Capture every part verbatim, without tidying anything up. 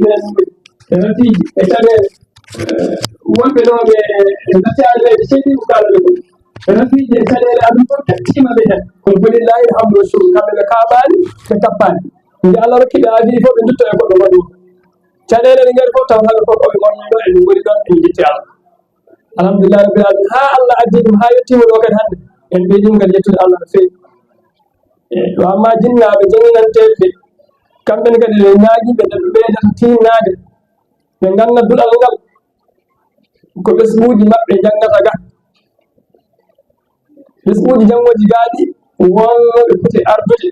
Ɓen e rafiiji e caɗeele, eh, wonɓe ɗo ɓe e natti aɗa ɓe ceeɗi ko kala ɓe ko. E rafiiji e caɗeele aɗum fof kettiima ɓe heen. Ko walillahi alhamdu wa shukru. Kamɓe ɓe kaaɓaani, ɓe tappaani. Nde Allah rokki ɓe aadi fof, ɓe ndutto e goɗɗo waɗi. Caɗeele ɗe ngari fof taw haɓe fof koɓe wonno ɗo e ɓe ngoni ɗon e jetti Allah. Alhamdulillahi rabbil alamin. Haa Allah addi ɗum, haa yettiima ɗo kadi hannde. En ɓeydiima kadi yettude Allah no feewi. E, wa amma jinnaaɓe janginanteeɓe ɓe, kamɓe ne kadi ɓe ñaagiiɓe nde ɓe ɓeydata tiinnaade, ɓe ngannda duɗal ngal ko ɓesnguuji maɓɓe njanngata ga. Ɓesnguuji janngooji gaaɗi, wonno ɓe poti ardude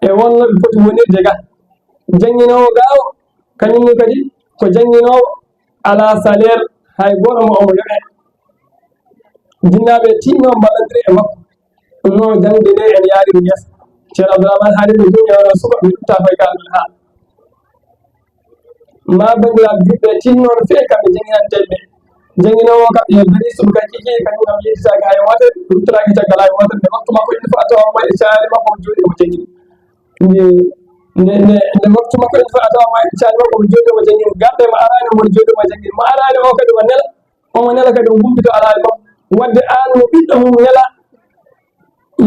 e wonno ɓe poti wonirde ga. Jannginoowo gaawo, kañum ne kadi ko jannginoowo alaa salaire hay gooto mo omo yoɓee. Jinnaaɓe tinno mballondiri e makko. Ɗum noon, jaŋde nde ene yaariri yeeso. Ceerno Abdourahmane haalii ɗum, ɗum e onon suka, mi ɗutta koye kaalɗon haa. Ma banndiraaɓe juulɓe tinno no feewi kamɓe jannginanteeɓe ɓe. Jannginoowo kam e bari suka kiki, kañum kam yettitaaki hay wootere, ruttiraaki caggal hay wootere. Nde waktu makko ina faa tawa mo e caali makko, o jooɗii omo janngina. Nde, nde, nde, nde waktu makko ina faa tawa mo e caali makko, omo jooɗii omo janngina. Garɗo e mo araani, omo jooɗii omo janngina. Mo araani o kadi o nela. Omo nela kadi o humpito alhaali makko. Wadde aan mo ɓiɗɗo mum nela,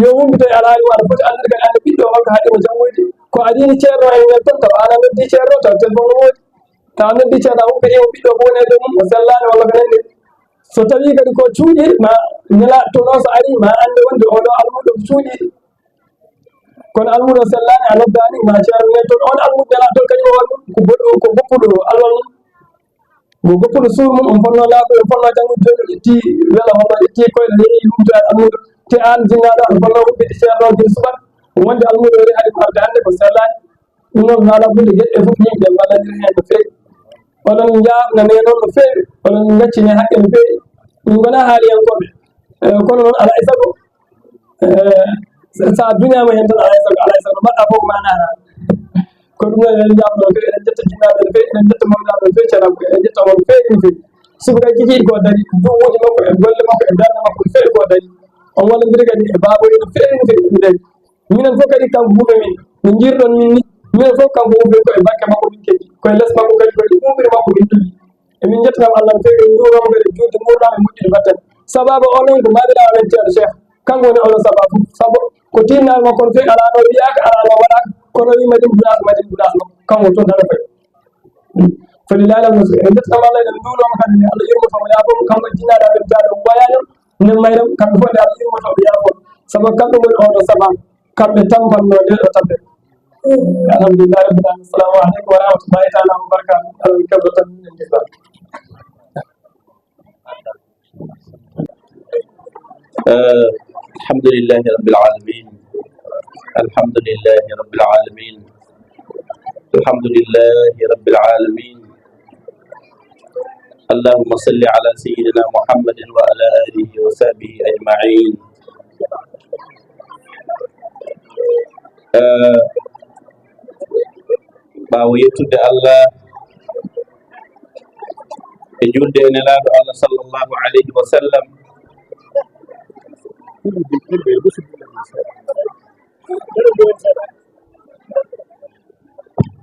yo humpito e alhaali mum, aɗa foti anndude kadi aan ɓiɗɗo o holko haɗi mo janngoyde. Ko adii ni ceerno en nel toon, tawa aan a noddi ceerno, tawa téléphone no woodi. Tawa a noddi ceerno, a humpiti o ɓiɗɗo ko woni e dow mum, o sellaani walla ko nanndi. So tawii kadi ko cuuɗi, ma nela toon o so arii, ma annde wonde oɗo almuudo ko cuuɗi. Kono almuudo sellaani, a noddaani, ma ceerno nel toon, on almuudo nela toon kañum o waɗi ɗum, ko boɗɗo, ko goppuɗo alwal mum. Mo goppuɗo suur mum, on fotnoo laaɓude, on fotnoo janngude, jooni o ƴetti wela, hono o ƴetti koyɗe, yehi humtoyaade almuudo. Te aan jinnaaɗo, on fotnoo humpiti ceerno gila subaka, wonde almuudo o ari hade ko arde hannde ko sellaani. Ɗum noon, haala ɓurde geɗe ɗe fof, yimɓe mballondira heen no feewi. Oɗon njaafna ne noon no feewi, oɗon ngaccine haqqe no feewi. Min ngonaa haaliyankooɓe. Eh, kono noon, alaa e sago, Eh, so, so a duñaama heen tan, alaa e sago, alaa e sago, mbaɗɗa fof ko ma naata. Ko ɗum noon, eɗen njaafnoo kadi, eɗen njetta jinnaaɓe no feewi, eɗen njetta mawniɓe no feewi, ceerno Abou, eɗen njetta mon feewi no feewi. Subaka kikiiɗe ko dañi duwuuji makko e golle makko e darnde makko no feewi ko dañi. On wallondiri kadi e baabooji no feewi no feewi no dañi. Minen fof kadi kanko huuɓe min, no njiiruɗon min ni, minen fof kanko huuɓe ko e bakke makko min keddi, ko e les makko kadi, ko e ɓuuɓri makko min dulli. Emin njettanamo Allah no feewi, en njuurnomo kadi e juutde nguurndam e moƴƴude batten. Sababu o noon ko maamiraawo men ceerno Cheikh. Kanko woni oɗo sababu. Sabu ko tiinnaaɓe makko no feewi, alaa ɗo wiyaaka, alaa ɗo waɗaaka. Kono o wii Madina Gunaas, Madina Gunaas makko. Kanko toon tan o fayi. Falillahi alhamdu. En njettanama Allah, eɗen nduwnoma kadi nde Allah yurmoto mo, yaafo mo, kanko e jinnaaɗo amen jaade o ɓooyaani. Nen mayram, kamɓe fof nde Allah yurmoto ɓe, yaafo. Sabu kamɓe ngoni oɗo sababu. Kamɓe tampannoo nde ɗo tampere. Alhamdulillahi rabbil alamin. Assalamu aleykum wa rahmatullahi taala wa barakatuh. Alhamdulillahi rabbil alamin. Alhamdulillahi rabbil alamin. Alhamdulillahi rabbil alamin. اللهم صل على سيدنا محمد وعلى آله وصحبه أجمعين. Eh, ɓaawo yettude Allah e julde e Nelaaɗo Allah sallallahu alayhi wa sallam,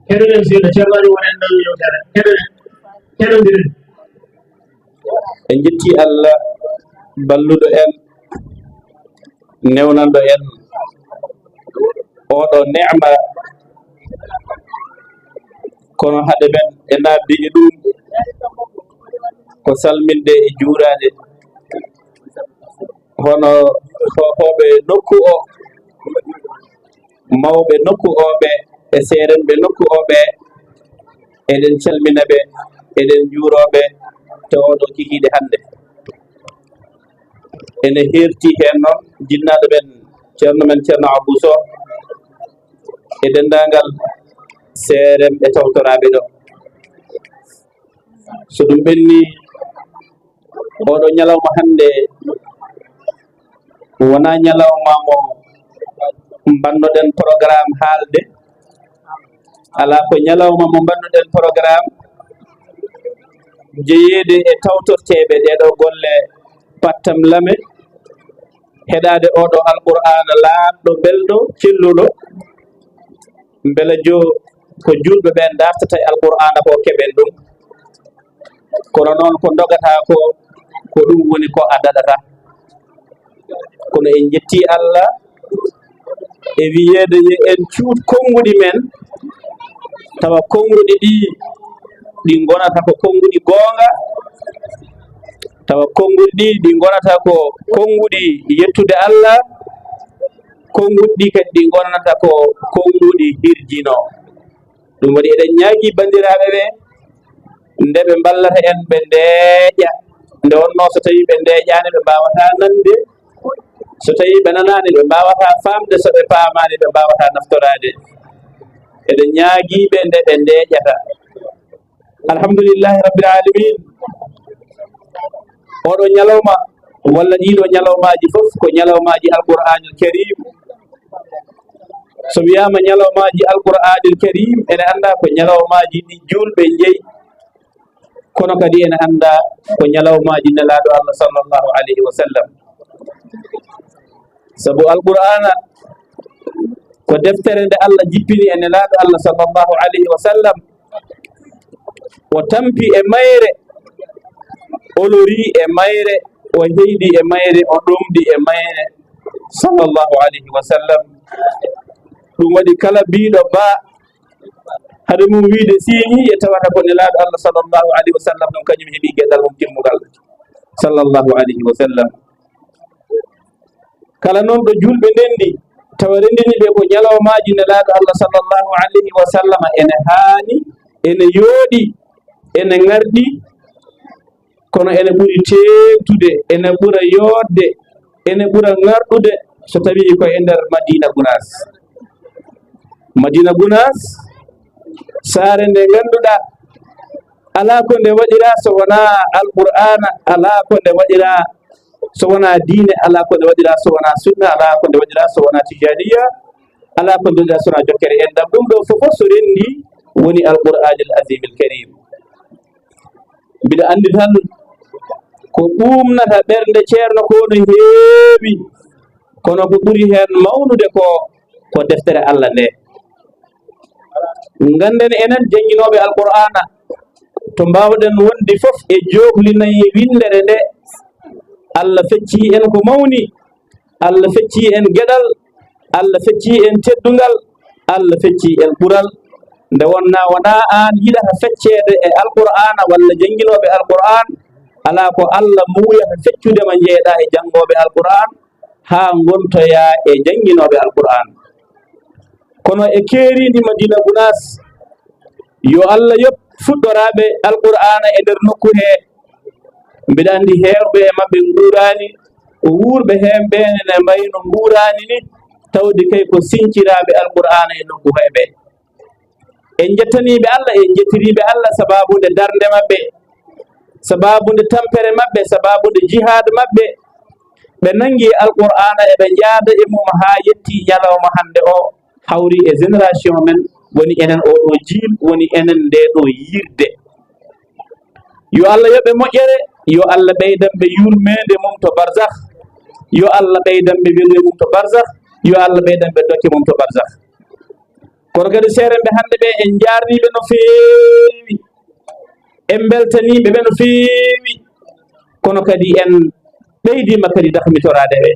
keɗoɗen seeɗa, ceerno Aliou, wona en ɗon yewtere. Keɗoɗen, keɗondiren. En njetti Allah balluɗo en, newnanɗo en oɗo neema. Kono hade men e naatde e ɗum, ko salminde e juuraade hono hohooɓe nokku o, mawɓe nokku o ɓe, e seerenɓe nokku o ɓe. Eɗen calmina ɓe, eɗen njuuroo ɓe to oɗo kikiiɗe hannde. Ene heerti heen noon jinnaaɗo ɓen, ceerno men Ceerno Abou Sow, e denndaangal seerenɓe tawtoraaɓe ɗo. So ɗum ɓenni, oɗo ñalawma hannde wonaa ñalawma mo mbannoɗen programme haalde, alaa, ko ñalawma mo mbannoɗen programme jeyeede e tawtorteeɓe ɗeeɗo golle pattam lame, heɗaade oɗo Alqur'aana laaɓɗo, belɗo, celluɗo, mbela jo ko juulɓe ɓen dartata e Alqur'aana ko keɓen ɗum. Kono noon ko ndogata ko, ko ɗum woni ko a daɗata. Kono en njetti Allah e wiyeede yo en cuut konnguɗi men, tawa konnguɗi ɗi, ɗi ngonata ko konnguɗi goonga, tawa konnguɗi ɗi, ɗi ngonata ko konnguɗi yettude Allah, konnguɗi ɗi kadi ɗi ngonata ko konnguɗi hirjino. Ɗum waɗi eɗen ñaagii banndiraaɓe ɓe, nde ɓe mballata en, ɓe ndeeƴa. Nde wonnoo so tawii ɓe ndeeƴaani, ɓe mbaawataa nande. So tawii ɓe nanaani, ɓe mbaawataa faamde. So ɓe paamaani, ɓe mbaawataa naftoraade. Eɗen ñaagii ɓe nde ɓe ndeeƴata. Alhamdulillahi Rabbil Aalamiin. Oɗo ñalawma, walla ɗiɗo ñalawmaaji fof, ko ñalawmaaji Alqur'aanil Kariim. So wiyaama ñalawmaaji Alqur'aanil Kariim, ene anndaa ko ñalawmaaji ɗi juulɓe njeyi, kono kadi ene anndaa ko ñalawmaaji Nelaaɗo Allah sallallahu alayhi wa sallam. Sabu Alqur'aana ko deftere nde Allah jippini e Nelaaɗo Allah sallallahu alayhi wa sallam, o tampi e mayre, o lori e mayre, o heyɗi e mayre, o ɗomɗi e mayre, sallallahu alayhi wa sallam. Ɗum waɗi kala biiɗo ba, hade mum wiide siiñi, e tawata ko Nelaaɗo Allah sallallahu alayhi wa sallam ɗum kañum heɓi geɗal mum timmugal, sallallahu alayhi wa sallam. Kala noon ɗo juulɓe ndenndi, tawa renndini ɓe ko ñalawmaaji Nelaaɗo Allah sallallahu alayhi wa sallam, ene haani, ene yooɗi, ene ŋarɗi, kono ene ɓuri teeŋtude, ene ɓura yooɗde, ene ɓura ŋarɗude so tawii ko e nder Madiina Gunaas. Madiina Gunaas, saare nde ngannduɗaa alaa ko nde waɗiraa so wonaa Alqur'aana, alaa ko nde waɗiraa so wonaa diine, alaa ko nde waɗiraa so wonaa sunna, alaa ko nde waɗiraa so wonaa tijaaniya, alaa ko nde waɗiraa so wonaa jokkere enɗam. Ɗum ɗo fof so renndii woni Alqur'aanil Aziimil Kariim. Mbiɗa anndi tan ko ɓuuɓnata ɓernde ceerno ko no heewi, kono ko ɓuri heen mawnude ko, ko deftere Allah nde. Ngannden enen jannginooɓe Alqur'aana, to mbaawɗen wonde fof e jookli nayi winndere nde, Allah feccii en ko mawni, Allah feccii en geɗal, Allah feccii en teddungal, Allah feccii en ɓural. Nde wonnaa wonaa aan yiɗata fecceede e Alqur'aana walla jannginooɓe Alqur'aan, alaa ko Allah muuyata feccude ma njeeɗaa e janngooɓe Alqur'aan, haa ngontoyaa e jannginooɓe Alqur'aan. Kono e keeriindi Madiina Gunaas, yo Allah yoɓ fuɗɗoraaɓe Alqur'aana e nder nokku hee. Mbiɗa anndi heewɓe e maɓɓe nguuraani, ko wuurɓe heen ɓeen ene mbayi no nguuraani ni, tawde kay ko sinciraaɓe Alqur'aana e nokku hee ɓe. En njettaniiɓe Allah, en njettiriiɓe Allah sabaabu nde darnde maɓɓe, sabaabu nde tampere maɓɓe, sabaabu nde jihaad maɓɓe. Ɓe nanngi e Alqur'aana, eɓe njaada e mum haa yettii ñalawma hannde o, hawri e génération men, woni enen oo ɗoo jiil, woni enen ndee ɗoo yiirde. Yo Allah yoɓ ɓe moƴƴere, yo Allah ɓeydan ɓe yurmeende mum to barzakh, yo Allah ɓeydan ɓe weluye mum to barzakh, yo Allah ɓeydan ɓe dokke mum to barzakh. Kono kadi seerenɓe hannde ɓe, en njaarnii ɓe no feewi, en mbeltanii ɓe ɓe no feewi, kono kadi en ɓeydiima kadi dahmitoraade ɓe.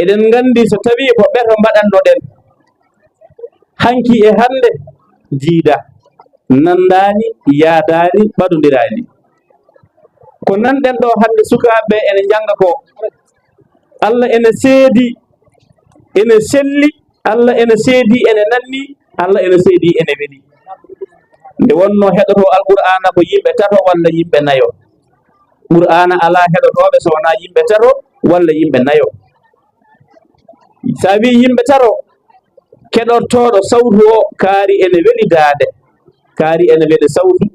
Eɗen nganndi so tawii ko ɓeto mbaɗannoɗen, hanki e hannde jiida, nanndaani, yaadaani, ɓadondiraani. Ko nanɗen ɗo hannde, sukaaɓe ene njannga ko, Allah ene seedi, ene selli, Allah ene seedi, ene nanni, Allah ene seedi, ene weli. Nde wonnoo heɗotoo Alqur'aana ko yimɓe tato walla yimɓe nayo. Qur'aana alaa heɗotooɓe so wonaa yimɓe tato walla yimɓe nayo. So a wii yimɓe tato, keɗortooɗo sawtu o, kaari ene weli daande, kaari ene weli sawtu,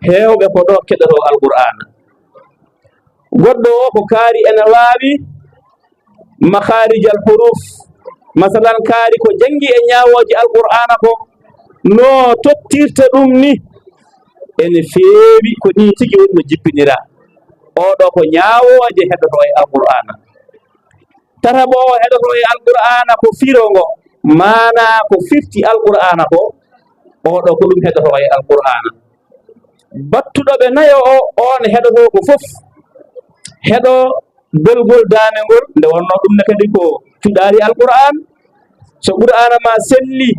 heewɓe ko ɗo keɗotoo Alqur'aana. Goɗɗo o ko kaari ene waawi makharijal huruf, masalan, kaari ko janngi e ñaawooje Alqur'aana ko, no tottirta ɗum ni, ene feewi, ko nii tigi woni no jippinira. Oɗo ko ñaawooje heɗotoo e Alqur'aana. Tataɓo o heɗotoo e Alqur'aana ko firo ngo, maanaa ko firti Alqur'aana ko, Oo ɗoo ko ɗum heɗotoo e Alqur'aana. Battuɗo ɓe nayo o, oon heɗotoo ko fof. Heɗo belgol daande ngol, nde wonnoo ɗum ne kadi ko cuɗaari Alqur'aan. So Qur'aana ma selli,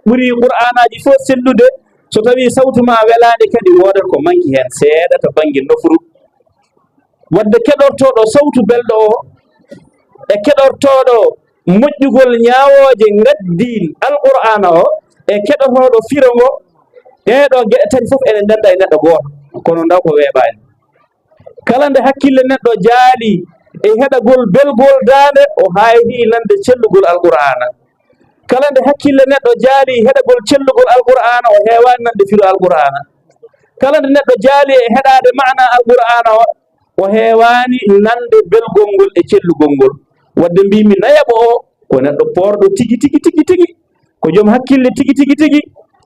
ɓuri Qur'aanaaji fof sellude, so tawii sawtu ma welaani kadi, woodat ko manki heen seeɗa to bannge nofru. Wadde keɗortooɗo sawtu belɗo o, e keɗortooɗo moƴƴugol ñaawooje ngaddiin Alqur'aana o, e keɗotooɗo firo ngo, ɗee ɗoo geɗe tati fof ene ndennda e neɗɗo gooto, kono ndaw ko weeɓaani. Kala nde hakkille neɗɗo jaali e heɗagol belgol daande, o haaydi nande cellugol Alqur'aana. Kala nde hakkille neɗɗo jaali heɗagol cellugol Alqur'aana, o heewaani nande firo Alqur'aana. Kala nde neɗɗo jaali e heɗaade maana Alqur'aana o, o heewaani nande belgol ngol e cellugol ngol. Wadde mbiimi nayaɓo o ko neɗɗo poorɗo tigi, tigi, tigi, tigi. Ko joom hakkille tigi, tigi, tigi.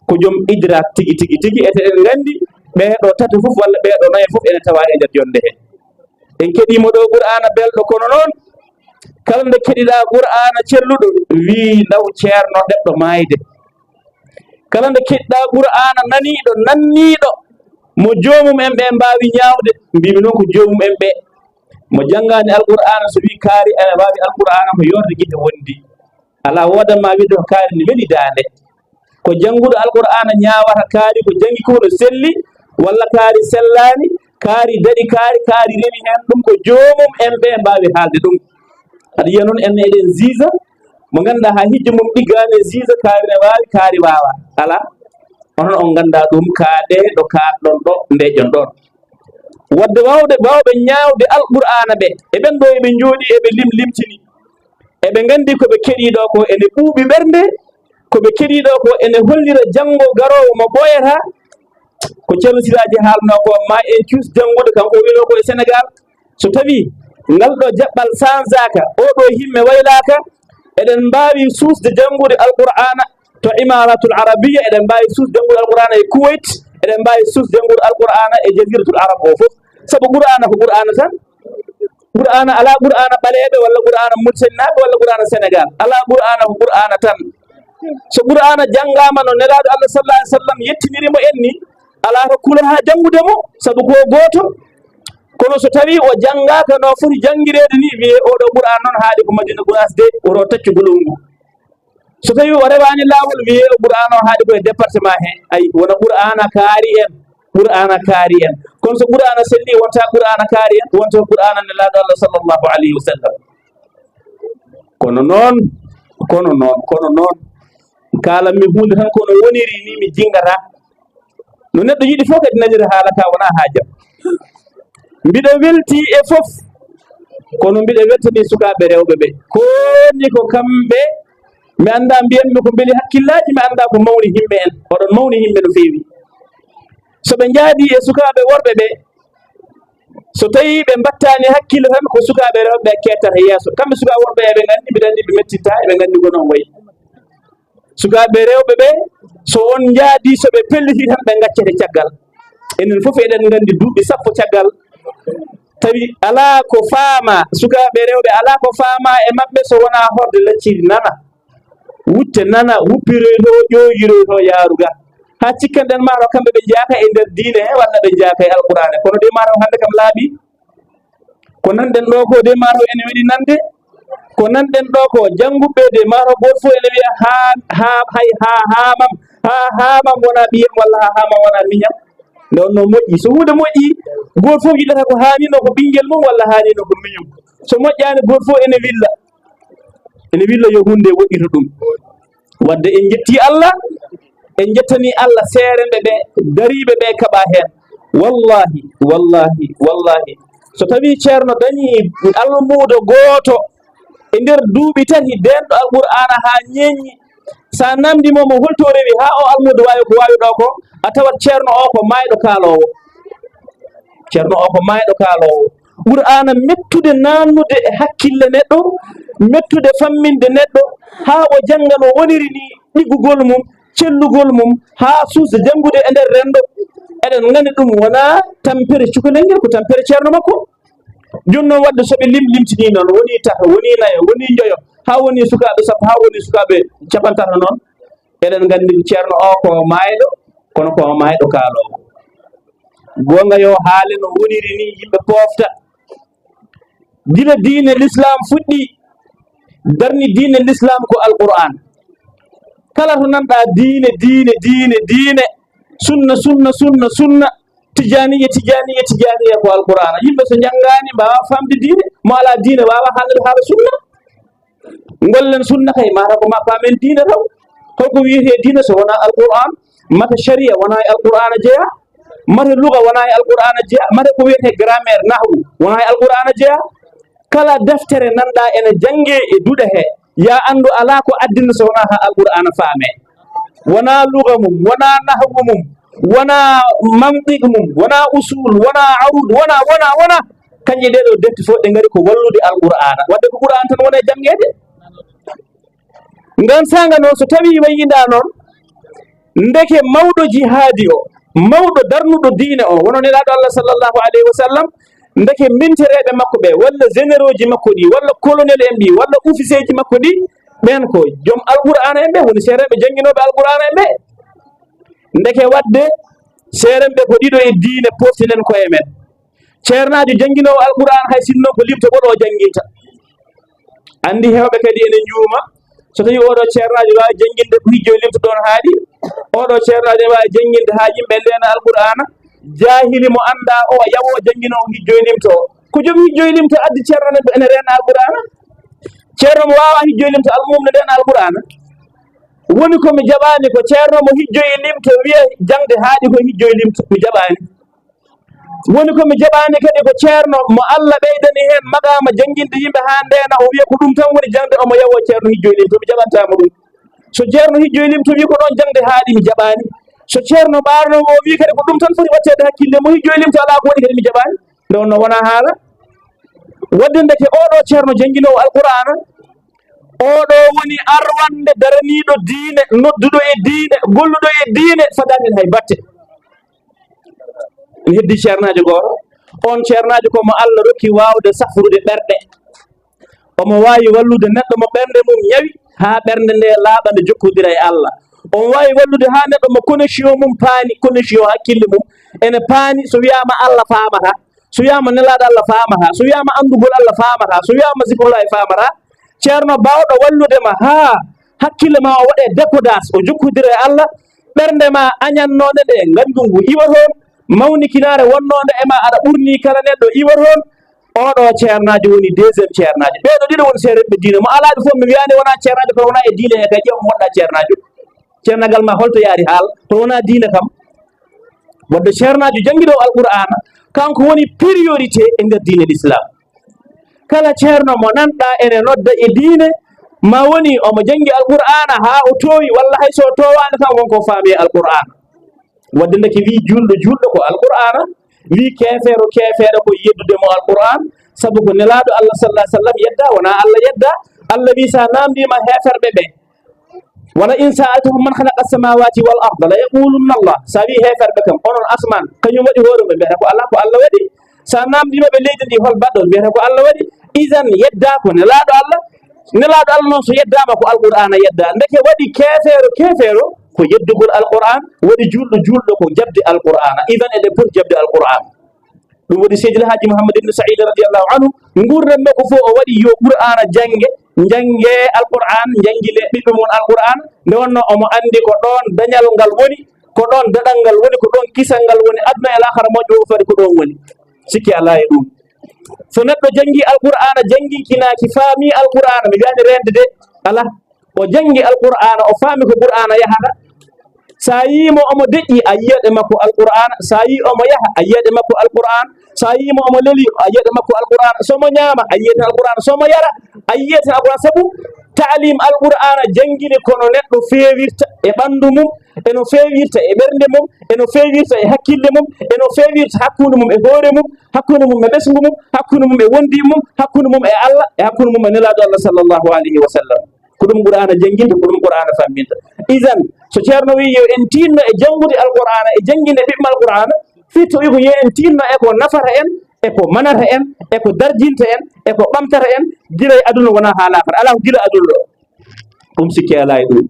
Ko joom idraak tigi, tigi, tigi. Ete eɗen nganndi ɓee ɗoo tato fof walla ɓee ɗoo nayo fof ene tawaa e nder jonnde he. En keɗiima ɗo Qur'aana belɗo, kono noon kala nde keɗiɗaa Qur'aana celluɗo, wii ndaw ceerno ɗeɓɗo maayde. Kala nde keɗiɗaa Qur'aana naniiɗo, nanniiɗo, mo joomum en ɓe mbaawi ñaawde, mbiimi noon ko joomum en ɓe. Mo janngaani Alqur'aana so wii kaari ene waawi Alqur'aana ko yoorde gite wondi. Alaa woodan ma wiide ko kaari ne weli daande. Ko jannguɗo Alqur'aana ñaawata kaari ko janngi ko no selli, walla kaari sellaani, kaari daɗi kaari, kaari rewi heen, ɗum ko joomum en ɓe mbaawi haalde ɗum. Aɗa yiya noon en eɗen ziiza, mo ngannduɗaa haa hijjo mum ɗiggaani e ziiza, kaari ne waawi, kaari waawaa. Alaa, onon on nganndaa ɗum, kaaɗee ɗo kaaɗɗon ɗo, ndeeƴon ɗoon. Wadde waawde, waawɓe ñaawde Alqur'aana ɓe, e ɓen ɗo eɓe njooɗii, eɓe lim-, limtini. Eɓe nganndi ko ɓe keɗii ɗo ko ene ɓuuɓi ɓernde, ko ɓe keɗii ɗo ko ene hollira janngo garoowo mo ɓooyata. Ko Ceerno Siraaji haalnoo ko, ma en cuus janngude, kanko o wiynoo ko e Senegaal. So tawii ngal ɗo jaɓɓal sanzaaka, oo ɗo himme waylaaka, eɗen mbaawi suusde janngude Alqur'aana to Imaaraatul Arabiya, eɗen mbaawi suusde janngude Alqur'aana e Kuwayt, eɗen mbaawi suusde janngude Alqur'aana e Jaziratul Arab o fof. Sabu Qur'aana ko Qur'aana tan. Qur'aana, alaa Qur'aana ɓaleeɓe walla Qur'aana Muritaninaaɓe walla Qur'aana Senegaal. Alaa, Qur'aana ko Qur'aana tan. So Qur'aana janngaama no Nelaaɗo Allah sallallahu alaihi wasallam yettiniri mo en ni, alaa ko kulata janngude mo, sabu ko gooto. Kono so tawii o janngaaka no foti janngireede ni, wiyee oo ɗo Qur'aana noon haaɗi ko Madina Guraas de, woto taccu gulol ngu. So tawii o rewaani laawol, wiyee o Qur'aana o haaɗi ko e département he. Ay, wona Qur'aana kaari en, Qur'aana kaari en. Kono so Qur'aana selli, wonta Qur'aana kaari en, wonta Qur'aana Nelaaɗo Allah sallallahu alaihi wasallam. Kono noon, kono noon, kono noon, kaalanmi huunde tan ko no woniri ni, mi jinngata. No neɗɗo yiɗi fof kadi nanira haala ka, wonaa haajam. Mbiɗo weltii e fof, kono mbiɗo weltanii sukaaɓe rewɓe ɓe. Ko woni ko kamɓe, mi anndaa mbiyanmi ko mbeli hakkillaaji, mi anndaa ko mawni yimɓe en. Oɗon mawni yimɓe no feewi. So ɓe njaadii e sukaaɓe worɓe ɓe, so tawii ɓe mbattaani hakkille tan, ko sukaaɓe rewɓe ɓe keettata yeeso. Kamɓe sukaaɓe worɓe, eɓe nganndi, mbiɗa anndi ɓe mettitta, eɓe nganndi ko noon wayi. Sukaaɓe rewɓe ɓe, so on njaadii, so ɓe pelliti tan, ɓe ngaccete caggal. Enen fof eɗen nganndi duuɓi sappo caggal, tawi alaa ko faamaa, sukaaɓe rewɓe, alaa ko faamaa e maɓɓe so wonaa horde lacciri nana, wutte nana, wuppiroytoo, ƴooƴiroytoo, yaaruga. Haa cikkanɗen maa taw kamɓe ɓe njeyaaka e nder diine he, walla ɓe njeyaaka e Alqur'aana. Kono de maa taw hannde kam laaɓi. Ko nanɗen ɗo ko de, maa taw ene weli nande. Ko nanɗen ɗo ko, jannguɓe de, maa taw gooto fof ene wiya, haa, haa, hay, haa, haamam, haa, haamam wona ɓiyam, walla haa haamam wona miñam. Nde wonno moƴƴi. So huunde moƴƴi, gooto fof yiɗata ko haanino ko ɓinngel mum, walla haanino ko miñum. So moƴƴaani, gooto fof ene willa. Ene willa yo huunde woɗɗito ɗum. Wadde en njettii Allah, en njettanii Allah seerenɓe ɓe, dariiɓe ɓe kaɓa heen. Wallahi, wallahi, wallahi. So tawii ceerno dañii almuudo gooto e nder duuɓi tati, deenɗo Alqur'aana haa ñeeñi, so a naamndii mo, mo holto rewi haa o almuudo waawi ko waawi ɗo ko, a tawat ceerno o ko maayɗo kaaloowo. Ceerno o ko maayɗo kaaloowo. Qur'aana mettude naannude e hakkille neɗɗo, mettude famminde neɗɗo, haa o jannga no woniri ni ɗiggugol mum, cellugol mum, haa suusde janngude e nder renndo. Eɗen nganndi ɗum wonaa tampere cukalel ngel, ko tampere ceerno makko. Jooni noon, wadde so ɓe lim-, limtinii noon, wonii tato, wonii nayo, wonii njoyo, haa wonii sukaaɓe sappo, haa wonii sukaaɓe capanɗe tato noon. Eɗen nganndi ceerno o ko maayɗo, kono ko maayɗo kaaloowo. Goonga yo haale no woniri ni, yimɓe poofta. Gila diine l'islam fuɗɗi, darni diine l'islam ko Alqur'aan. Kala to nanɗa diine, diine, diine, diine, sunna, sunna, sunna, sunna, tijaniya, tijaniya, tijaniya ko Alqur'aana. Yimɓe so njanngaani mbaawa faamde diine, mo alaa diine waawa haalde haala sunna. Ngollen sunna kay, mata ko ma paamen diine taw. Holko wiyetee diine so wonaa Alqur'aan? Mata sharia wonaa e Alqur'aana jeyaa? Mata luga wonaa e Alqur'aana jeyaa? Mata ko wiyetee grammaire, nahwu, wonaa e Alqur'aana jeyaa? Kala deftere nanɗa ene jannge e duɗe he, ya anndu alaa ko addina so wonaa haa Alqur'aana faame. Wonaa luga mum, wonaa nahwu mum, wonaa mantiq mum, wonaa usul, wonaa arud, wonaa, wonaa, wonaa. Kañƴe ɗee ɗoo defte fof ɗe ngari ko wallude Alqur'aana. Wadde ko Qur'aan tan woni e janngeede. Ngaan saanga noon, so tawii wayindaa noon, ndeke mawɗo jihaadi o, mawɗo darnuɗo diine o, wono Nelaaɗo Allah sallallahu alayhi wa sallam, ndeke mintereeɓe makko ɓe, walla généraux ji makko ɗi, walla colonel en ɗi, walla officier ji makko ɗi, ɓeen ko joom Alqur'aana en ɓe, woni seerenɓe jannginooɓe Alqur'aana en ɓe. Ndeke wadde seerenɓe ko ɗiɗo e diine, poftinen koye men. Ceernaajo jannginoowo Alqur'aan, hay sinno ko limto ɓolo o jannginta. Anndi heewɓe kadi ene njuuma, so tawii oo ɗoo ceernaajo waawi jannginde ko hijjo e limto ɗoon haaɗi, oo ɗoo ceernaajo ene waawi jannginde haa yimɓe ndeena Alqur'aana, jaahili mo anndaa o yawo jannginoowo hijjo e limto o. Ko joom hijjo e limto addi ceerno ene, ene reena Alqur'aana? Ceerno mo waawaa hijjo e limto, almum ne reena Alqur'aana? Woni ko mi jaɓaani ko ceerno mo hijjo e limto wiya jaŋde haaɗi ko hijjo e limto, mi jaɓaani. Woni ko mi jaɓaani kadi ko ceerno mo Allah ɓeydani heen maqaama jannginde yimɓe haa ndeena, o wiya ko ɗum tan woni jaŋde, omo yawo ceerno hijjo e limto, mi jaɓantaa mo ɗum. So ceerno hijjo e limto wi ko ɗoon jaŋde haaɗi, mi jaɓaani. So ceerno ɓaarnoowo o wi kadi ko ɗum tan foti waɗteede hakkille, mo hijjo e limto alaa ko waɗi kadi, mi jaɓaani. Nde wonnoo wonaa haala. Wadde ndeke oo ɗoo ceerno jannginoowo Alqur'aana, oo ɗoo woni arwannde daraniiɗo diine, nodduɗo e diine, golluɗo e diine, fadaani heen hay batte. Ene heddii ceernaajo gooto. Oon ceernaajo ko mo Allah rokki waawde safrude ɓerɗe. Omo waawi wallude neɗɗo mo ɓernde mum ñawi, haa ɓernde nde laaɓa, nde jokkodira e Allah. Omo waawi wallude haa neɗɗo mo connexion mum paani, connexion hakkille mum ene paani, so wiyaama Allah faamataa, so wiyaama Nelaaɗo Allah faamataa, so wiyaama anndugol Allah faamataa, so wiyaama zikrullahi faamataa. Ceerno baawɗo wallude ma haa hakkille ma o waɗe décodage, o jokkodira e Allah, ɓernde ma añannoonde nde nganndu ngu iwa toon, mawnikinaare wonnoonde e ma aɗa ɓurnii kala neɗɗo iwa toon. Oo ɗoo ceernaajo woni deuxième ceernaajo. Ɓee ɗoo ɗiɗo woni seerenɓe diine. Mo alaa ɓe fof, mi wiyaani wonaa ceernaajo, kono wonaa e diine he, kay ƴeew mo wonɗaa ceernaajo. Ceernagal ma holto yaari haal, kono wonaa diine kam. Wadde ceernaajo jannginoowo Alqur'aana, kanko woni priorité e nder diine l'islam. Kala ceerno mo nanɗaa ene nodda e diine, ma woni omo janngi Alqur'aana haa o toowi, walla hay so o toowaani kam, won ko faami e Alqur'aana. Wadde ndeke wii juulɗo, juulɗo ko Alqur'aana, wii keefeero, keefeero ko yeddude mo Alqur'aan, sabu ko Nelaaɗo Allah sallallahu alaihi wasallam yedda, wonaa Allah yedda. Allah wii, so a naamndiima heeferɓe ɓe, "Wala in sa'altahum man khalaqa as-samawati wal arda la yaqulunna Allah." So a wii heeferɓe kam, "Onon asmaan, kañum waɗi hoore?" Ɓe mbiyata ko Allah, ko Allah waɗi. So a naamndiima ɓe leydi ndi, "Hol baɗɗo?" Mbiyata ko Allah waɗi. Idan yedda ko Nelaaɗo Allah. Nelaaɗo Allah noon so yeddaama ko Alqur'aana yedda. Ndeke waɗi keefeero, keefeero ko yeddugol Alqur'aan, waɗi juulɗo, juulɗo ko jaɓde Alqur'aana. Idan eɗen poti jaɓde Alqur'aan. Ɗum waɗi Seydi El Hadji Mouhammad Ibn Saïd radiyallahu anhu, nguurndam makko fof o waɗi yo Qur'aana jannge, njannge Alqur'aan, njanngine ɓiɓɓe mum Alqur'aan. Nde wonnoo omo anndi ko ɗoon dañal ngal woni, ko ɗoon daɗal ngal woni, ko ɗoon kisal ngal woni, aduna e laakhara moƴƴo o fadi ko ɗoon woni. Sikki alaa e ɗum. So neɗɗo janngi Alqur'aana, jannginkinaaki, faami Alqur'aana, mi wiyaani reende de, alaa. O janngi Alqur'aana, o faami ko Qur'aana yahata. So a yii mo omo deƴƴi, a yiyat e makko Alqur'aana. So a yii omo yaha, a yiyat e makko Alqur'aana. So a yii mo omo leli, a yiyat e makko Alqur'aana. So mo ñaama, a yiyat e Alqur'aana. So mo yara, a yiyat e Alqur'aana. Sabu taalim Alqur'aana janngini ko no neɗɗo feewirta e ɓanndu mum, e no feewirta e ɓernde mum, e no feewirta e hakkille mum, e no feewirta hakkunde mum e hoore mum, hakkunde mum e ɓesngu mum, hakkunde mum e wondiiɓe mum, hakkunde mum e Allah, e hakkunde mum e Nelaaɗo Allah sallallahu alayhi wa sallam. Ko ɗum Qur'aana jannginta, ko ɗum Qur'aana famminta. Idan, so ceerno wiyi yo en tiinno e janngude Alqur'aana, e jannginde ɓiɓɓe Alqur'aana, fii to ko yo en tiinno e ko nafata en, e ko manata en, e ko darjinta en, e ko ɓamtata en, gila e aduna wonaa haa laakara. Alaa ko gila aduna ɗo. Ɗum sikke alaa e ɗum.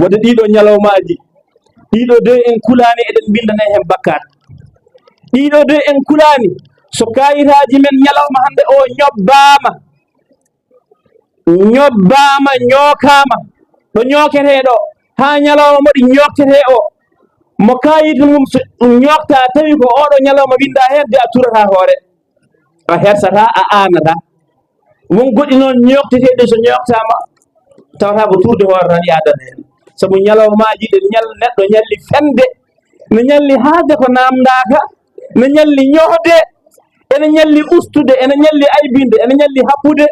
Wadde ɗiɗo ñalawmaaji, ɗiɗo de en kulaani eɗen mbinndana heen bakkaat. Ɗiɗo de en kulaani so kaayitaaji men ñalawma hannde o ñobbaama, ñobbaama, ñookaama, ɗo ñooketee ɗo, haa ñalawma mo ɗi ñooktetee o, mo kaayit mum so ñookta, tawi ko oɗo ñalawma winnda heen, de a turataa hoore, a hersataa, a aanataa. Won goɗɗi noon ñookteteeɗi, so ñooktaama, tawata ko tuurde hoore tan yaadata heen. Sabu ñalawmaaji ɗe ñal-, neɗɗo ñalli fende, ne ñalli haalde ko naamndaaka, ne ñalli ñohde, ene ñalli ustude, ene ñalli aybinde, ene ñalli haɓɓude.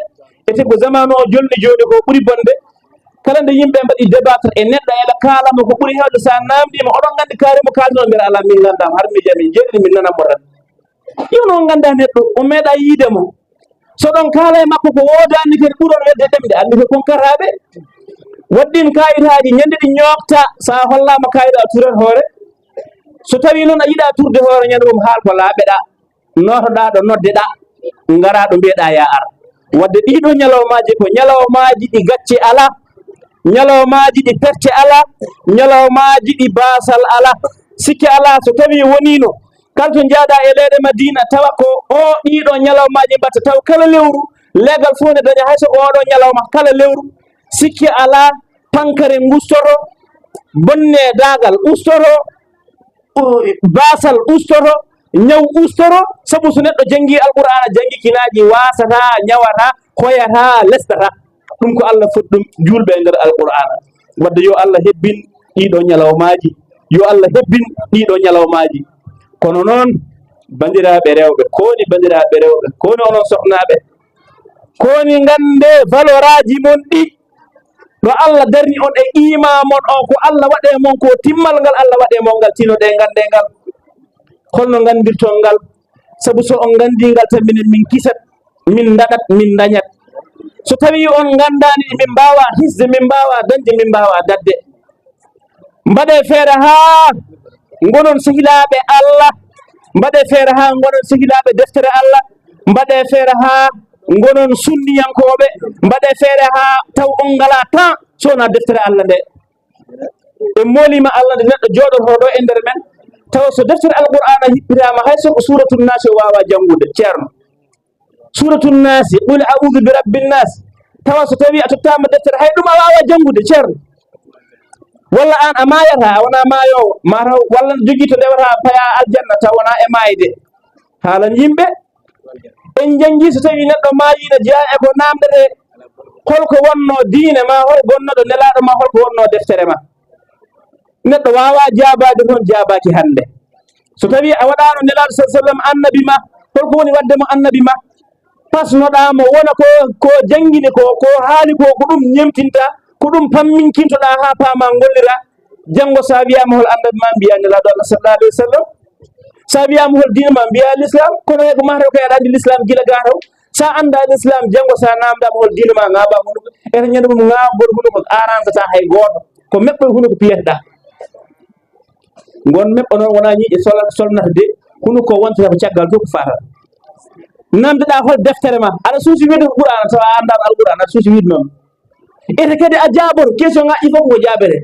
Ete ko zamanu o jolni jooni ko ɓuri bonde. Kala nde yimɓe mbaɗi débattre e neɗɗo, eɓe kaalamo ko ɓuri heewde, so a naamndiima, oɗon nganndi kaari mo kaalduno, mbiyata alaa, min nganndaama, har miijo amin jeeɗiɗi, min nananmo tan. Yo noon nganndaa neɗɗo, o meeɗaa yiide mo. So ɗon kaala e makko ko woodaani kadi ɓuron welde ɗemɗe, anndi ko konkaraaɓe. Waɗɗin kaayitaaji, ñande ɗi ñookta, so a hollaama kaayit a turat hoore. So tawii noon a yiɗaa turde hoore, ñande mum haal ko laaɓeɗaa, nootoɗaa ɗo noddeɗaa, ngaraa ɗo mbiyeɗaa yaa ar. Wadde ɗiɗo ñalawmaaji ko ñalawmaaji ɗi gacce alaa, ñalawmaaji ɗi perte alaa, ñalawmaaji ɗi baasal alaa. Sikke alaa, so tawii woniino kala to njaaɗaa e leyɗe Madiina, tawa ko o ɗiɗo ñalawmaaji mbaɗta, taw kala lewru leegal fof ne daña, hay so ko oɗo ñalawma, kala lewru, sikke alaa, pankare ngustoto, bonne daagal ustoto, u-, baasal ustoto, ñaw ustoto, sabu so neɗɗo janngii Alqur'aana, janngi kinaaji, waasataa, ñawataa, hoyataa, lestataa. Ɗum ko Allah foti ɗum juulɓe e nder Alqur'aana. Wadde yo Allah hebbin ɗiɗo ñalawmaaji, yo Allah hebbin ɗiɗo ñalawmaaji. Kono noon, banndiraaɓe rewɓe, ko woni banndiraaɓe rewɓe, ko woni onon sohnaaɓe, ko woni nganndee valoraaji mon ɗi, ɗo Allah darni on e iimaa mon on, ko Allah waɗe mon, ko timmal ngal Allah waɗe mon ngal, tinoɗee nganndee ngal. Holno nganndirton ngal? Sabu so on nganndii ngal tan, minen min kisat, min ndaɗat, min ndañat. So tawii on nganndaani ɗi, min mbaawaa hisde, min mbaawaa dañde, min mbaawaa daɗde. Mbaɗee feere haa ngonon sehilaaɓe Allah. Mbaɗee feere haa ngonon sehilaaɓe deftere Allah. Mbaɗee feere haa ngonon sunniyankooɓe. Mbaɗee feere haa taw on ngalaa temps so wonaa deftere Allah nde. En mooliima Allah nde neɗɗo jooɗotoo ɗo e nder men, tawa so deftere Alqur'aana hippitaama, hay so ko Suuratu Naasi o waawaa janngude, ceerno. Suuratu Naasi, Qul a'uuzu bi rabbin naas, tawa so tawii a tottaama deftere, hay ɗum a waawaa janngude, ceerno. Walla aan a maayataa, a wonaa maayoowo, maa taw, walla jogii to ndewata payaa aljanna, taw wonaa e maayde. Haalan yimɓe, en njanngii so tawii neɗɗo maayii ne jeyaa e ko naamndetee, holko wonnoo diine maa, hol gonnooɗo nelaaɗo maa, holko wonnoo deftere maa. Neɗɗo waawaa jaabaade toon, jaabaaki hannde. So tawii a waɗaano Nelaaɗo sallallaahu alayhi wa sallam annabi ma, holko woni waɗde mo annabi ma? Pasnoɗaa mo, wona ko, ko janngini ko, ko haali ko, ko ɗum ñemtinta, ko ɗum pamminkintoɗaa haa paamaa, ngolliraa. Janngo so a wiyaama hol annabi ma, mbiyaa Nelaaɗo Allah sallallaahu alayhi wa sallam. So a wiyaama hol diine ma, mbiyaa Lislaam. Kono hay ko mahata ko aɗa anndi Lislaam gila gaa taw. So a anndaa Lislaam, janngo so a naamndaama hol diine ma, ŋaaɓaa hunuko. Eto ñande mum ŋaaɓgol hunuko arantataa hay gooto. Ko meɓɓol hunuko piyeteɗaa. Ngon meɓɓo noon wonaa ñiiƴe sol-, solnata de, hunuko wontata ko caggal to ko faata. Naamndeɗaa hol deftere ma, aɗa suusi wiide ko Qur'aana, tawa a anndaano Alqur'aana, aɗa suusi wiide noon. Ete kadi a jaaboto, question ngaji fof ko jaabere.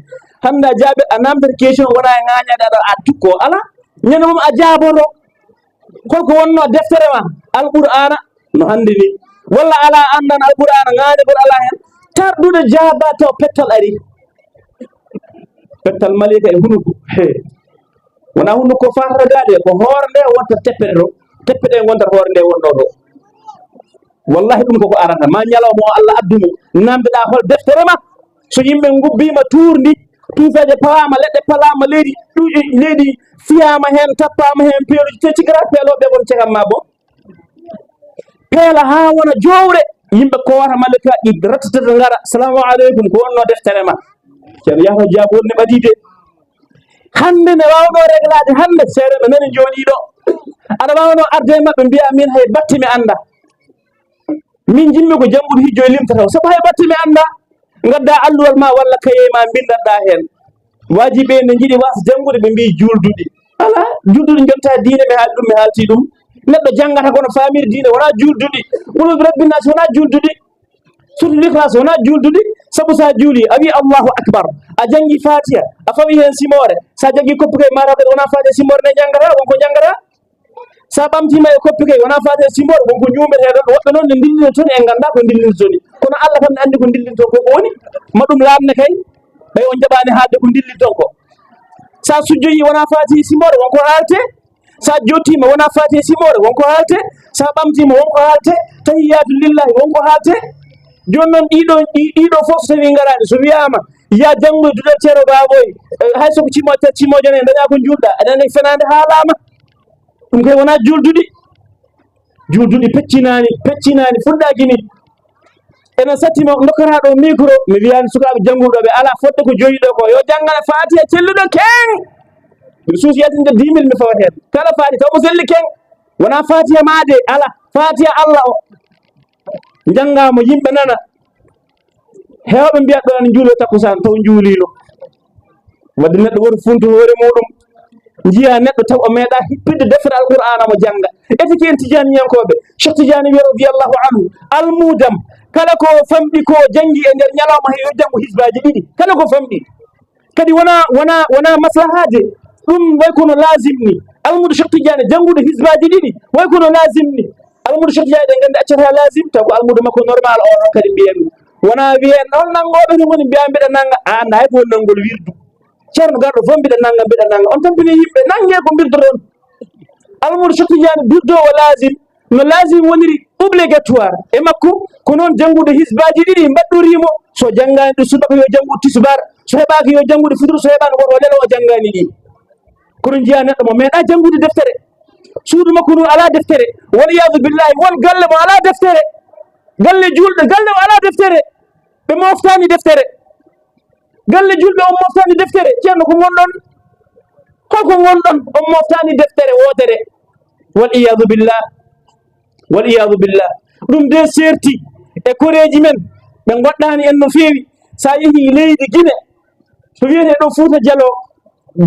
Hannde a jaabe, a naamnata question, wonaa e ŋaañaade aɗa a tukko, alaa. Ñande mum a jaaboto, holko wonnoo deftere ma, Alqur'aana, no hannde ni. Walla alaa, anndan Alqur'aana, ŋaañagol alaa heen. Tarduɗo jaabaa taw pettal ari. Pettal maliika e hunuko. He. Wonaa hunuko faatata gaa de, ko hoore nde wonta teppere ɗo. Teppe ɗe ngonta hoore nde wonɗo ɗo. Wallahi ɗum koko arata. Ma ñalawma o Allah addu mo. Naamndeɗaa hol deftere ma. So yimɓe ngubbiima tuurndi, tuufeeje pawaama, leɗɗe palaama leydi, ɗu-, leydi fiyaama heen, tappaama heen, peeluuji, te cigaret peelooɓe kon cekan ma bon. Peela haa wona jowre, yimɓe koowata mallakaaji rattatata ngara, "Salaamu aleykum, ko wonnoo deftere ma?" Ceerno Yahya Jaabo woni ɓadii de. Hannde ne waawnoo reglaade, hannde seeɗa no nani jooɗii ɗo. Aɗa waawnoo arde e maɓɓe mbiyaa, "Min hay batte mi annda. Min njiɗmi ko janngude hijjo e limta taw, sabu hay batte mi annda." Ngaddaa alluwal ma walla kaye ma mbinndanɗaa heen. Waaji ɓe ne njiɗi waasde janngude, ɓe mbiyi juulduɗi. Alaa, juulduɗi njontaa diine, mi haali ɗum, mi haaltii ɗum. Neɗɗo janngata kono faamiri diine, wonaa juulduɗi. Qul a'uuzu bi rabbin naas wonaa juulduɗi. Suuratul Ikhlaas wonaa juulduɗi, sabu so a juulii, a wiyi, "Allaahu akbar." A janngi Faatiha, a fawi heen simoore. So a janngi koppi kay, mataw kadi wonaa Faatiha simoore nde njanngata, won ko njanngata. So a ɓamtiima e koppi kay, wonaa Faatiha simoore, won ko njuumbeteɗon. Woɓɓe noon ne ndillina toon, en nganndaa ko ndillinto ni. Kono Allah kam ne anndi ko ndillinton ko, ko woni. Ma ɗum laamne kay, ɓay on njaɓaani haalde ko ndillinton ko. So a sujjoyii, wonaa Faatiha simoore, won ko haalte. So a jottiima, wonaa Faatiha simoore, won ko haalte. So a ɓamtiima, won ko haalte. Tahiyaatu lillahi, won ko haalte. Jooni noon, ɗiɗo, ɗi-, ɗiɗo fof, so tawii ngaraani, so wiyaama, "Yaa janngoy duɗal Ceerno Baaboy, eh, hay so ko cimo-, cimooje nayi, dañaa ko njuulɗaa." Aɗa anndi fenaande haalaama. Ɗum kay wonaa juulduɗi. Juulduɗi peccinaani, peccinaani, fuɗɗaaki ni. Ena satti mo ndokkataa ɗo micro, mi wiyaani sukaaɓe jannguɓe ɓe alaa fodde ko joyi ɗo ko, yo janngane Faatiha celluɗo keeŋ. Mi suusi yaltinde dix mille mi fawa heen. Kala Faatiha taw mo selli keeŋ. Wonaa Faatiha maa de, alaa. Faatiha Allah o. Njanngaa mo yimɓe nana. Heewɓe mbiyat ɗo ene njuuloo takkusaan, taw njuuliino. Wadde neɗɗo woto funtu hoore muuɗum, njiya neɗɗo taw o meeɗaa hippinde deftere Alqur'aana mo jannga. Ete ko en Tijaaniyankooɓe, Cheikh Tijaani wiya radiyallahu anhu, almuudam, kala ko famɗi ko janngi e nder ñalawma he yo janngu hisbaaji ɗiɗi, kala ko famɗi. Kadi wonaa, wonaa, wonaa maslahaa de, ɗum way kono laazim ni. Almuudo Cheikh Tijaani janngude hisbaaji ɗiɗi way kono laazim ni. Almuudo Cheikh Tijaani ɗen nganndi accataa laazim, taw ko almuudo makko normal o ɗon kadi mbiyanmi. Wonaa wiyen on nanngooɓe no ngoni mbiya mbiɗa nannga, a anndaa hay ko woni nanngol wirdu. Ceerno garɗo fof mbiɗa nannga, mbiɗa nannga. On tampini yimɓe, nanngee ko mbirdoɗon. Almuudo Cheikh Tijaani birdo o laazim, no laazim woniri obligatoire e makko, ko noon janngude hisbaaji ɗiɗi mbaɗɗorii mo, so janngaani ɗum subaka yo janngu tisbaar, so heɓaaki yo janngude futuro, so heɓaani woto o lelo o janngaani ɗi. Kono njiya neɗɗo mo meeɗaa janngude deftere, suudu makko ndu alaa deftere, wal iyaadu billahi, won galle mo alaa deftere, galle juulɓe, galle mo alaa deftere, ɓe moftaani deftere. Galle juulɓe on moftaani deftere. Ceerno, ko ngonɗon? Holko ngonɗon? On moftaani deftere wootere. Wal iyaadu billah. Wal iyaadu billah. Ɗum de seerti e koreeji men. Ɓe ngoɗɗaani en no feewi. So a yehii leydi Gine, to wiyetee ɗo Fuuta Jaloo,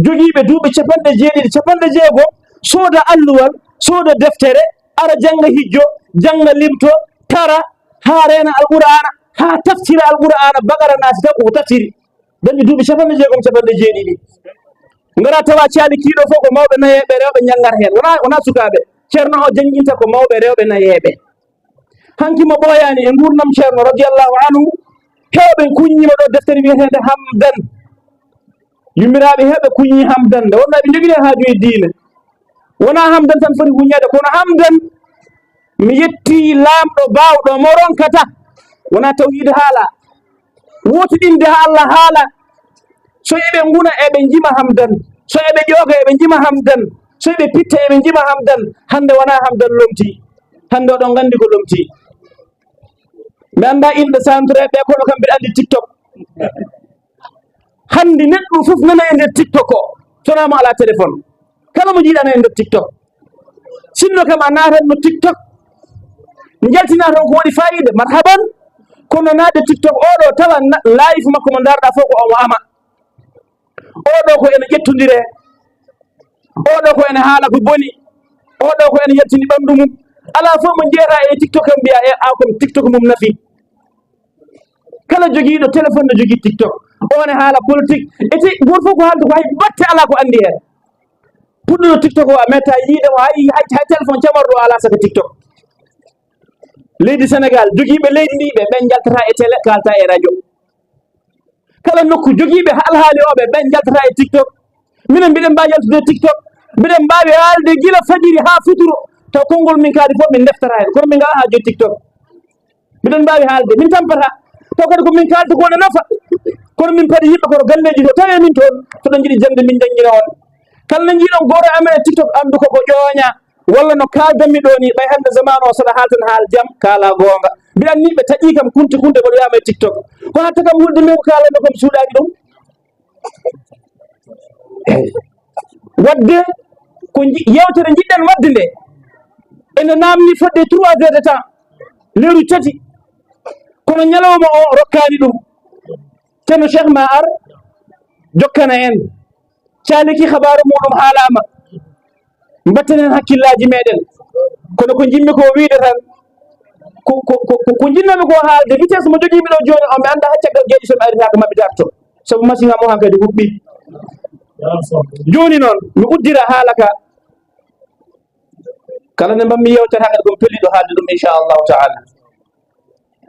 jogiiɓe duuɓi capanɗe jeeɗiɗi, capanɗe jeego, sooda alluwal, sooda deftere, ara jannga hijjo, jannga limto, tara, haa reena Alqur'aana, haa tafsira Alqur'aana, Baqara Naasi taw ko tafsiri. Dañi duuɓi capanɗe jeegom, capanɗe jeeɗiɗi. Ngara tawa caali kiiɗo fof ko mawɓe nayeeɓe rewɓe njanngata heen. Wonaa, wonaa sukaaɓe. Ceerno o jannginta ko mawɓe rewɓe nayeeɓe. Hanki mo ɓooyaani e nguurndam Ceerno radiyallahu anhu, heewɓe kuññiima ɗo deftere wiyeteende Hamdan. Yummiraaɓe heewɓe kuññii Hamdan. Nde wonnoo ɓe njogii haaju e diine. Wonaa Hamdan tan foti huññeede, kono Hamdan, mi yettii Laamɗo baawɗo mo ronkata. Wonaa tawhiid haala, wootiɗinde ha Allah haala. So eɓe nguna, eɓe njima Hamdan. So eɓe ƴooga, eɓe njima Hamdan. So eɓe pitta, eɓe njima Hamdan. Hannde wonaa Hamdan lomtii. Hannde oɗon nganndi ko lomtii. Mi anndaa inɗe centre ɓe, kono kam mbiɗa anndi TikTok. Hannde neɗɗo fof nana e nder TikTok o, so wonaa mo alaa téléphone. Kala mo njiiɗaa nana e nder TikTok. Sinno kam a naatanno TikTok, njaltinaa toon ko waɗi faayiida, marhaban. Kono naatde TikTok oɗo, tawa na-, live makko mo ndaarɗaa fof ko omo ama. Oɗo ko ene ƴettondire. Oɗo ko ene haala ko boni. Oɗo ko ene yaltini ɓanndu mum. Alaa fof mo njeyataa e TikTok kam mbiyaa, "E, a, ko TikTok mum nafi." Kala jogiiɗo téléphone no jogii TikTok. O ne haala politique. Ete gooto fof ko haalde ko hay batte alaa ko anndi heen. Puɗɗuɗo TikTok o a metta yiide mo hay, hay, hay téléphone camarɗo o alaa saka TikTok. Leydi Senegal, jogiiɓe leydi ndi ɓe, ɓen njaltata e télé, kalta e radio. Kala nokku jogiiɓe alhaali o ɓe, ɓen njaltata e TikTok. Minen mbiɗen mbaawi yaltude e TikTok. Mbiɗen mbaawi haalde gila fajiri haa futuro. Taw konngol min kaali fof min ndeftata heen. Kono min ngalaa haaju e TikTok. Miɗen mbaawi haalde, min tampata. Taw kadi ko min kaalta ko ne nafa. Kono min paɗi yimɓe koto galleeji to, tawee min toon. So ɗon njiɗi jaŋde, min njanngina on. Kala no njiiɗon gooto e amen e TikTok, anndu ko ko ƴooña. Walla no kaaldanmi ɗoo nii, ɓay hannde zamaanu o, so ɗa haaltan haal jam, kaala goonga. Mbiɗa anndi ɓe taƴii kam kunte kunte, mboɗo wiyaama e TikTok. Ko hatta kam hulde min ko kaalanno kam suuɗaaki ɗum. Wadde ko nji-, yewtere njiɗɗen wadde nde, ene naamni fodde trois heures de temps, leeru tati, kono ñalawma o rokkaani ɗum. Ceerno Cheikh ma ar jokkana en. Caaliki habaaru muɗum haalaama. Mbatten heen hakkillaaji meeɗen. Kono ko njiɗmi ko wiyde tan, ko, ko, ko, ko, ko njiɗnoomi ko haalde, vitesse mo jogiimi ɗo jooni o, mi anndaa haa caggal geeƴi so mi arinaaka ma mi darto. Sabu masiŋ am o hankadi huɓɓi. Jooni noon, mi uddira haala ka. Kala nde mbaɗmi yewtere hankadi, ko mi pelliɗo haalde ɗum, inchallahu taala.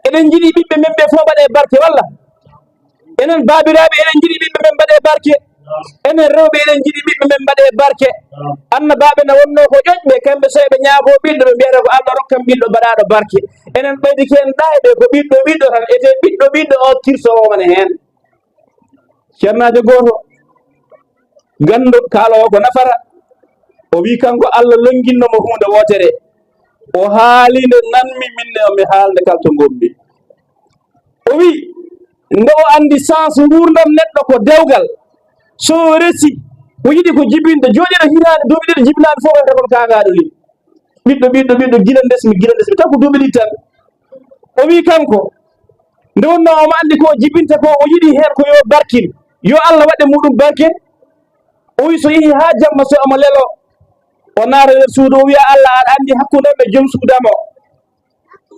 Eɗen njiɗi ɓiɓɓe men ɓe fof mbaɗe barke, walla? Enen baabiraaɓe, eɗen njiɗi ɓiɓɓe men mbaɗe barke. Enen rewɓe, eɗen njiɗi ɓiɓɓe men mbaɗe barke. Annabaaɓe na wonnoo ko ƴoƴɓe, kamɓe so eɓe ñaagoo ɓiɗɗo, ɓe mbiyata ko Allah rokkam ɓiɗɗo baɗaaɗo barke. Enen ɓaydike en ɗaayɓe, ko ɓiɗɗo, ɓiɗɗo tan, etee ɓiɗɗo, ɓiɗɗo, o kirso o wona heen. Ceernaajo gooto, ganndo, kaaloowo ko nafata, o wi kanko Allah lonnginno mo huunde wootere. O haali nde nanmi, min ne mi haalde kala to ngonmi. O wi, nde o anndi sens nguurndam neɗɗo ko dewgal, so o resi, o yiɗi ko jibinde, jooɗiiɗo hitaande, duuɓi ɗiɗi jibinaani fof, wayata kono kaagaaɗo ni. Ɓiɗɗo, ɓiɗɗo, ɓiɗɗo, gila ndesmi, gila ndesmi, tan ko duuɓi ɗiɗi tan. O wi kanko, nde wonnoo omo anndi ko o jibinta ko, o yiɗi heen ko yo barkin, yo Allah waɗ e muɗum barke. O wi so yehi haa jamma, so omo lelo, o naata nder suudu, o wiya, "Allah, aɗa anndi hakkunde am e joom suudu am o,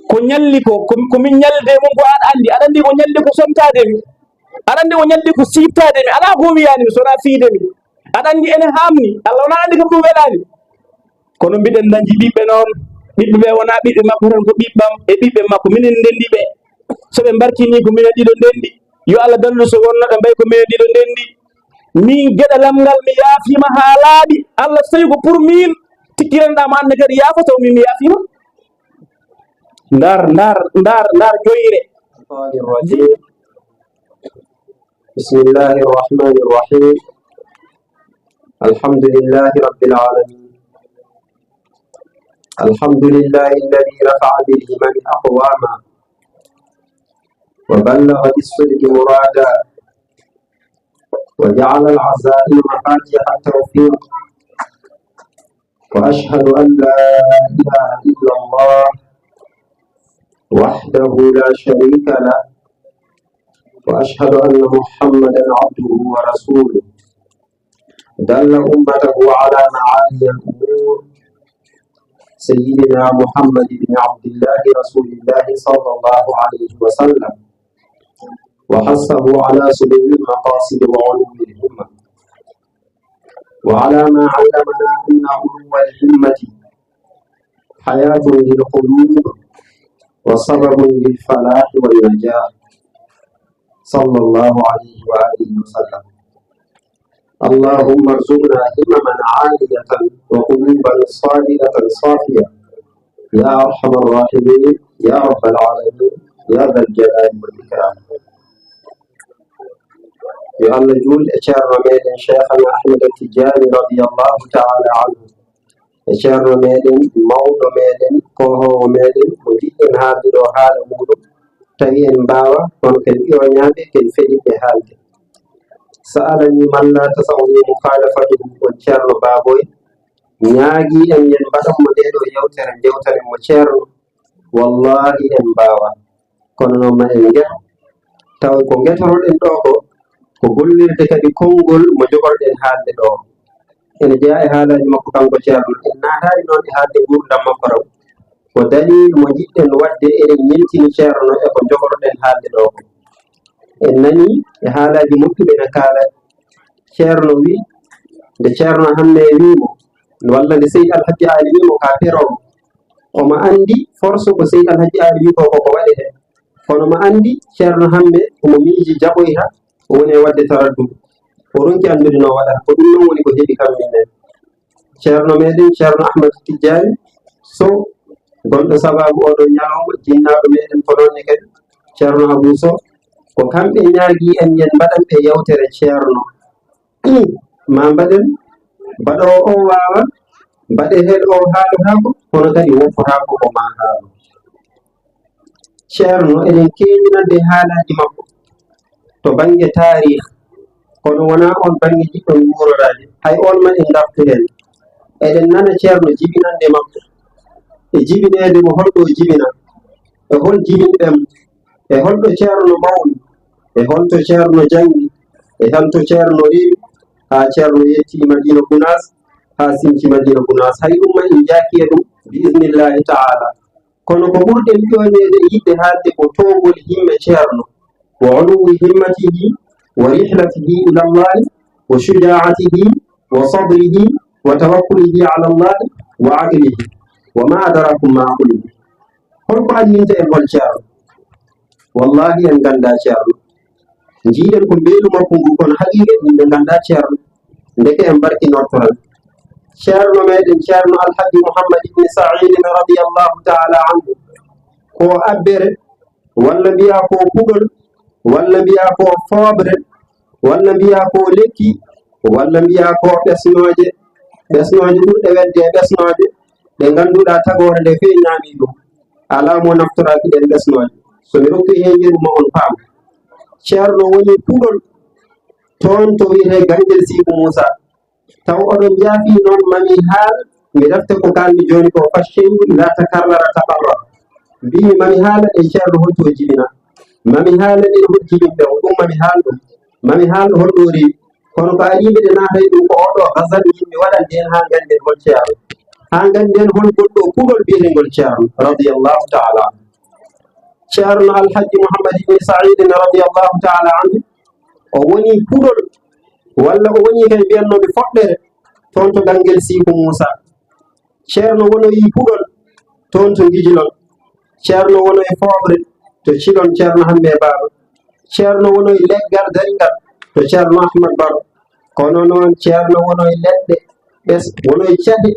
ko ñalli ko, ko, ko min ñallide e mum ko aɗa anndi, aɗa anndi ko ñalli ko sontaade mi, aɗa anndi ko ñalli ko siiftaade mi, alaa ko wiyaani mi, so wonaa fiyde mi. Aɗa anndi ene haamni, Allah wonaa anndi kam ɗum welaani." Kono mbiɗen dañji ɓiɓɓe noon, ɓiɓɓe ɓe wonaa ɓiɓɓe makko tan, ko ɓiɓɓam e ɓiɓɓe makko, minen ndenndi ɓe. So ɓe mbarkinii ko minen ɗiɗo ndenndi, yo Allah danndu so wonno ɓe mbayi ko minen ɗiɗo ndenndi. Min geɗalam ngal mi yaafiima haa laaɓi, Allah so tawi ko pour min, tikkiranɗaa mo annde kadi yaafo taw min mi yaafiima. Ndar, ndar, ndar, ndar joyre. الشيطان الرجيم. بسم الله الرحمن الرحيم. الحمد لله رب العالمين. الحمد لله الذي رفع بالهمم أقواما وبلغ بالصدق مرادا وجعل العزائم مفاتيح التوفيق. وأشهد أن لا إله إلا الله وحده لا شريك له، وأشهد أن محمدا عبده ورسوله، دل أمته على معالي الأمور، سيدنا محمد بن عبد الله رسول الله صلى الله عليه وسلم، وحثه على سمو المقاصد وعلو الهمة، وعلى ما علمنا أن علو الهمة حياة للقلوب وسبب للفلاح والنجاح، صلى الله عليه وآله وسلم. اللهم ارزقنا همما عالية وقلوبا صادقة صافية، يا أرحم الراحمين، يا رب العالمين، يا ذا الجلال والإكرام. Yo Allah juul e ceerno meɗen Cheikhana Ahmed Tidiane radiyallahu ta'ala anhu, e ceerno meɗen, mawɗo meɗen, koohoowo meɗen, mo njiɗɗen haalde ɗo haala muɗum, tawi en mbaawa, kono ken ƴooñaaɓe, ken feliɓe haalde. Sa'alani man la tasa'uni mukhalafatuhu, on ceerno Baboy, ñaagii en, yen mbaɗan mo ndee ɗoo yewtere, ndewtane mo ceerno. Wallahi en mbaawa. Kono noon ma en ngeto, taw ko ngetoroɗen ɗoo ko, ko gollirde kadi konngol mo njogorɗen haalde ɗoo. Ene jeyaa e haalaaji makko kanko ceerno. En naataani noon e haalde nguurndam makko taw. Ko daliil mo njiɗɗen waɗde, eɗen ñentini ceerno e ko njogorɗen haalde ɗoo ko. En nanii e haalaaji moƴƴuɓe ene kaala, ceerno wi, nde ceerno Hamme wi mo, walla nde Seydi Alhaji Ali wi mo ka peroowo, omo anndi force ko Seydi Alhaji Ali wi ko, ko ko waɗetee. Kono mo anndi ceerno Hamme omo miiji jaɓoyta, o woni e waɗde taraddu. O ronki anndude no waɗata. Ko ɗum noon woni ko heɓi kam minen. Ceerno meɗen, ceerno Ahmad Tijjaani Sow, gonɗo sabaabu oɗo ñalawma, jinnaaɗo meɗen ko noon ne kadi, ceerno Abuu Sow, ko kamɓe ñaagii en, yen mbaɗan ɓe yewtere ceerno. Ma mbaɗen, mbaɗoowo o waawa, mbaɗe heen o haalataako, kono kadi woppotaako ko ma haalo. Ceerno, eɗen keewi nande haalaaji makko to bannge taariik, kono wonaa oon bannge njiɗɗon wuuroraade. Hay oon ma en ngartu heen. Eɗen nana ceerno jibinannde makko, e jibineede mo holɗo o jibina, e hol jibinɓe mo, e holɗo ceerno mawni, e holto ceerno janngi, e holto ceerno rewi, haa ceerno yettii Madiina Gunaas, haa sinci Madiina Gunaas. Hay ɗum ma en njaaki e ɗum, bi-iznillaahi ta'aala. Kono ko ɓurɗen ƴooñeede e yiɗde haalde ko toowgol himme ceerno, wa uluwwi himmatihi, ورحلته إلى الله وشجاعته وصبره وتوكله على الله وعقله. وما أدراكم ما عليين. Holko anndinta en hol Ceerno? Wallahi en nganndaa Ceerno. Njiiɗen ko mbeelu makko ngu, kono haqiiqa en nganndaa Ceerno. Ndeke en mbarkinorto tan. Ceerno meɗen Ceerno Alhaji Muhammad ibn Sa'iid radiyallahu ta'ala anhu, ko abbere, walla mbiyaa ko puɗol, walla mbiyaa ko fooɓre, walla mbiyaa ko lekki, walla mbiyaa ko ɓesnooje, ɓesnooje ɓurɗe wedde e ɓesnooje ɗe ngannduɗaa tagoore nde feeñnaani ɗum. Alaa mo naftoraaki ɗen ɓesnooje. So mi rokki heen yeru ma on paam. Ceerno woni puɗol toon to wiyetee Ganngel Siiku Muusaa. Taw oɗon njaafii noon, mami haal, mi refte ko kaalmi jooni ko, فالشيخ إذا تكرر تقرر. Mbiimi mami haala ɗen Ceerno holto o jibina. Mami haala ɗen hol jibinɓe o, ɗum mami haal ɗum. Mami haal holɗo o rewi. Kono ko adii mbeɗe naata e ɗum ko oɗo gazal min mi waɗan heen haa ngannden hol Ceerno. Haa ngannden hol goɗɗo puɗol biyetengol Ceerno, radiyallahu ta'ala anhu. Ceerno Alhaji Muhammad ibn Sa'iid radiyallahu ta'ala anhu, o woni puɗol, walla o woni kay mbiyannooɓe foɗɗere, toon to Ganngel Siiku Muusaa. Ceerno wonoyi puɗol, toon to Ngijilon. Ceerno wonoyi fooɓre, to Cilon Ceerno Hammee Baaba. Ceerno wonoyi leggal daringal, to Ceerno Ahmad Baro. Kono noon Ceerno wonoyi leɗɗe, ɓes-, wonoyi cahe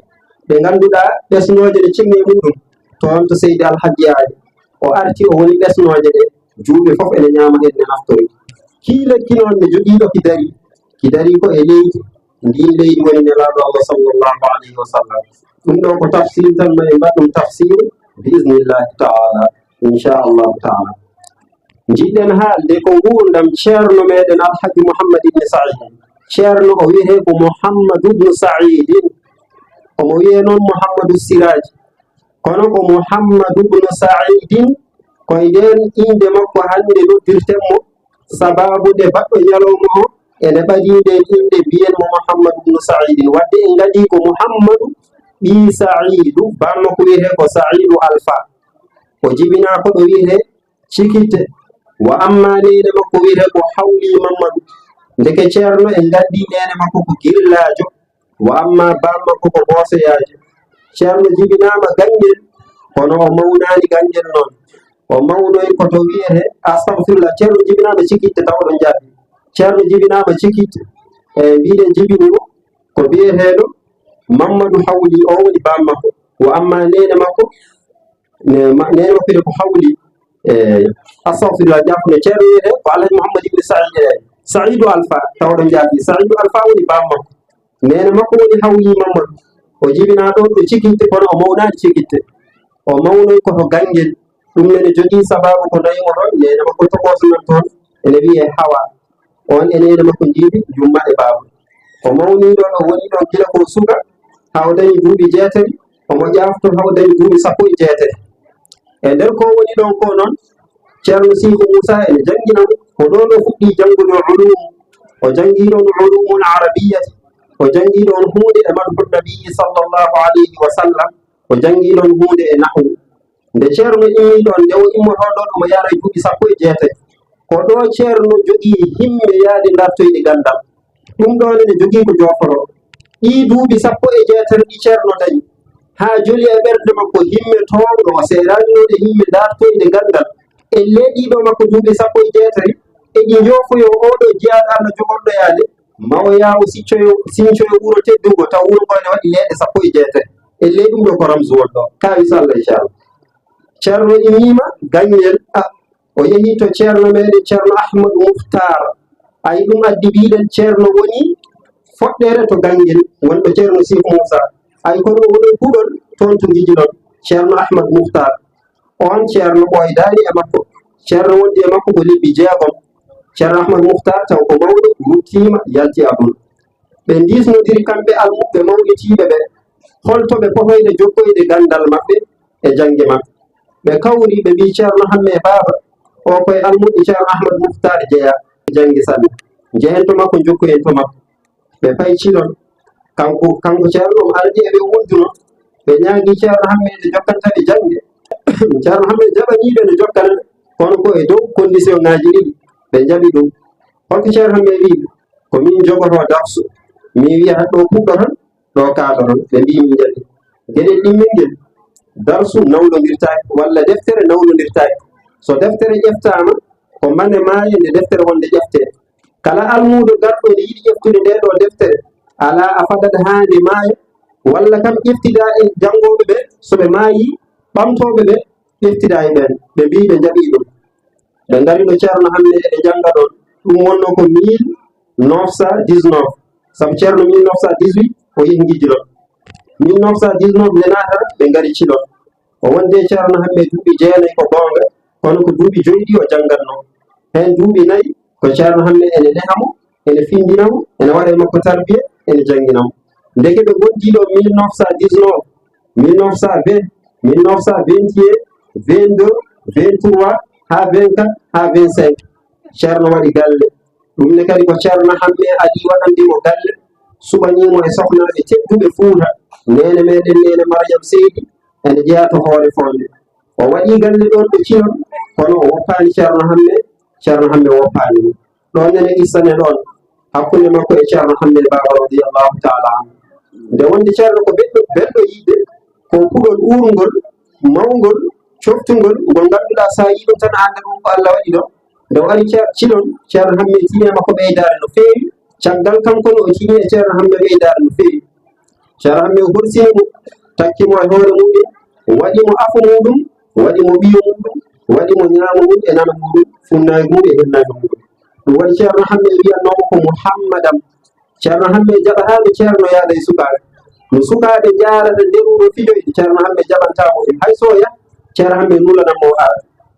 ɗe ngannduɗaa ɓesnooje ɗe cimmi e muɗum, toon to Seydi Alhaji Yaali. O arti, o woni ɓesnooje ɗe, juuɗe fof ene ñaama heen, ne naftori. Kii lekki noon ne jogiiɗo ki darii, ki darii ko e leydi, ndiin leydi woni Nelaaɗo Allah sallallahu alayhi wa sallam. Ɗum ɗo ko tafsir tan, ma en mbaɗ ɗum tafsir bi iznillahi ta'ala, inchallahu ta'ala. Njiɗɗen haalde ko nguurndam Ceerno meɗen Alhaji Muhammad ibn Sa'iid. Ceerno o wiyetee ko Muhammadu bnu Sa'iidin. Omo wiyee noon Muhammadu Siraaji. Kono ko Muhammadu bnu Sa'iidin, ko e ndeen innde makko hannde noddirten mo, sabaabu nde baɗɗo ñalawma o ene ɓadii ndeen innde, mbiyen mo Muhammadu bnu Sa'iidin. Wadde en ngadii ko Muhammadu ɓii Sa'iidu, baammakko wiyetee ko Sa'iidu Alfa. O jibinaa ko ɗo wiyetee Cikitte. Wa amma neene makko wiyetee ko Hawli Mammadu. Ndeke Ceerno en nganndii neene makko ko Girlaajo. Wa amma baammakko ko Boosoyaajo. Ceerno jibinaama Ganngel, kono o mawnaani Ganngel noon. O mawnoyi ko to wiyetee, astagfirullah, Ceerno jibinaama Cikitte, taw oɗon njaabii. Ceerno jibinaama Cikitte. E mbiɗen jibini mo ko biyeteeɗo Mammadu Hawli, o woni baammakko. Wa amma neene makko, ne-, ma-, neene makko wiyetee ko Hawli, e, astagfirullah, jafno, Ceerno wiyetee ko Alhaji Muhammad ibn Sa'iid, e, Sa'iidu Alfa, taw oɗon njaabii. Sa'iidu Alfa woni baammakko. Neene makko woni Hawli Mammadu. O jibinaa ɗoon ɗo Cikitte, kono o mawnaani Cikitte. O mawnoyi ko to Ganngel. Ɗum nene jogii sabaabu ko nayi mo ɗoon, neene makko tokooso nan toon, ene wiyee Hawa. Oon e neene makko njiidi yumma e baaba. O mawni ɗoon, o woni ɗoon gila ko suka, haa o dañi duuɓi jeetati, omo ƴaafto haa o dañi duuɓi sappo e jeetati. E nder ko woni ɗoon ko noon, Ceerno Siiku Muusaa ene janngina mo, ko ɗoon o fuɗɗii janngude ulumu. O janngii ɗoon ulumul arabiyyati, o janngii ɗoon huunde e madhu nabiyyi sallallahu alayhi wa sallam, o janngii ɗoon huunde e nahwu. Nde Ceerno immii ɗoon, nde o immotoo ɗoon, omo yaara e duuɓi sappo e jeetati. Ko ɗo Ceerno jogii himme yahde dartoyde ganndal. Ɗum ɗoon ene jogii ko jooforoo. Ɗii duuɓi sappo e jeetati ɗi Ceerno dañi, haa joli e ɓernde makko himme toowɗo, o seeraani noon e himme dartoyde ganndal. Ellee ɗii ɗo makko duuɓi sappo e jeetati, eɗi njoofoyoo oo ɗo jiyaaɗo Allah jogorɗo yaade, ma o yaha o siccoyo, sincoyo wuro teddungo, taw wuro ngoo ene waɗi leeɗe sappo e jeetati. Ellee ɗum ɗo ko ramsuwol ɗo, kaawis Allah, inchallah. Ceerno immiima Ganngel, a, o yehi to Ceerno meɗen Ceerno Ahmadu Muhtaar. Ay ɗum addi mbiɗen Ceerno woni foɗɗere to Ganngel, wonɗo Ceerno Siiku Muusaa. Ay kono o woni puɗol toon to Ngijilon, Ceerno Ahmadu Muhtaar. Oon Ceerno ɓooydaani e makko. Ceerno wondi e makko ko lebbi jeegom. Ceerno Ahmadu Muhtaar taw ko mawɗo, ruttiima, yalti aduna. Ɓe ndiisnodiri kamɓe almuɓɓe mawɗitiiɓe ɓe, hol to ɓe potoyde jokkoyde ganndal maɓɓe e jannge maɓɓe. Ɓe kawri, ɓe mbii Ceerno Hammee Baaba, o ko e almuɓɓe Ceerno Ahmadu Muhtaar jeyaa, janngi sanne. Njehen to makko, njokkoyen to makko. Ɓe payi Cilon. Kanko, kanko Ceerno omo ardi e ɓe wonduno. Ɓe ñaagii Ceerno Hammee nde jokkanta ɓe jaŋde. Ceerno Hammee jaɓanii ɓe nde jokkana ɓe, kono ko e dow kondisiyoŋaaji ɗiɗi. Ɓe njaɓi ɗum. Holko Ceerno Hammee wiyi? Ko min jogotoo darsu, min wiyata ɗo puɗɗoton, ɗo kaatoton. Ɓe mbii min njaɓi. Geɗel ɗimmel ngel, darsu nawlondirtaake, walla deftere nawlondirtaake. So deftere ƴeftaama, ko mane maayo nde deftere wonde ƴeftee. Kala almuudo garɗo nde yiɗi ƴeftude ndee ɗoo deftere, alaa a fadat haa nde maaya, walla kam ƴeftidaa e janngooɓe ɓee, so ɓe maayii, ɓamtooɓe ɓee ƴeftidaa e ɓeen. Ɓe mbii ɓe njaɓii ɗum. Ɓe ngari ɗo Ceerno Hammee, eɓe njannga ɗoon. Ɗum wonnoo ko mille neuf cent dix-neuf, sabu Ceerno mille neuf cent dix-huit o yehi Ngijilon. Mille neuf cent dix-neuf nde naata, ɓe ngari Cilon. O wondi e Ceerno Hammee duuɓi jeenayi ko goonga, kono ko duuɓi joyi ɗi o janngannoo. Heen duuɓi nayi ko Ceerno Hammee ene neha mo, ene findina mo, ene waɗa e makko tarbiya, ene janngina mo. Ndeke ɓe ngondi ɗo mille neuf cent dix-neuf, mille neuf cent vingt, mille neuf cent vingt et un, vingt-deux, vingt-trois, haa vingt-quatre, haa vingt-cinq. Ceerno waɗi galle. Ɗum ne kadi ko Ceerno Hammee adii waɗande mo galle, suɓanii mo e sohnaaɓe tedduɓe Fuuta. Neene meɗen, Neene Mariyam Seydi, ene jeyaa to Hoore Fonde. O waɗii galle ɗoon ɗo Cilon, kono o woppaani Ceerno Hammee, Ceerno Hammee woppaani mo. Ɗoon nene qissa ne ɗoon, hakkunde makko e Ceerno Hammee Baaba radiyallahu taala anhu. Nde wonde Ceerno ko belɗo, belɗo yiyde, ko puɗol uurngol, mawngol, coftungol, ngol ngannduɗaa so a yii ɗum tan a annda ɗum ko Alla waɗi ɗo. Nde o ari Ceer-, Cilon, Ceerno Hammee tini e makko ɓeydaare no feewi. Caggal kanko ne o tini e Ceerno Hammee ɓeydaare no feewi. Ceerno Hammee o horsini mo, takki mo e hoore muɗum, waɗi mo afo muɗum, waɗi mo ɓiyo muɗum, waɗi mo ñaamo mum e nano muɗum, funnaagu mum e hirnaagu muɗum. Ɗum waɗi Ceerno Hammee wiyannoo mo ko Muhammadam. Ceerno Hammee jaɓataa no Ceerno yaada e sukaaɓe. No sukaaɓe njaarata nderuɗo fijoyde, Ceerno Hammee jaɓantaa mo ɗum. Hay so o yah, Ceerno Hammee nulanan mo o ara.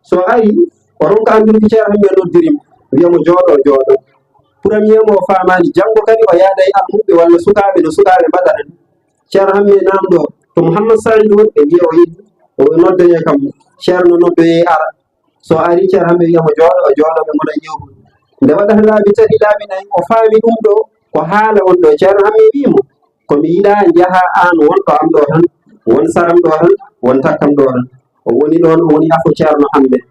So o arii, o ronka anndude ko Ceerno Hammee noddiri mo, wiya mo jooɗo, jooɗo. Premier mo o faamaani, janngo kadi o yaada e almuɓɓe walla sukaaɓe no sukaaɓe mbaɗata ni. Ceerno Hammee naamndoo to Muhammad Salihu woni, ɓe mbiya o yehi, o noddanee kam Ceerno noddoyee ara. So o arii, Ceerno Hammee wiya mo jooɗo, o jooɗo, ɓe ngona ƴeewɗum. Nde waɗata laabi tati, laabi nayi, o faami ɗum ɗo ko haala won ɗo. Ceerno Hammee wii mo, ko mi yiɗaa njahaa aan won ɗo am ɗo tan, won saram ɗo tan, won takkam ɗo tan. O woni ɗoon, o woni afo Ceerno Hammee.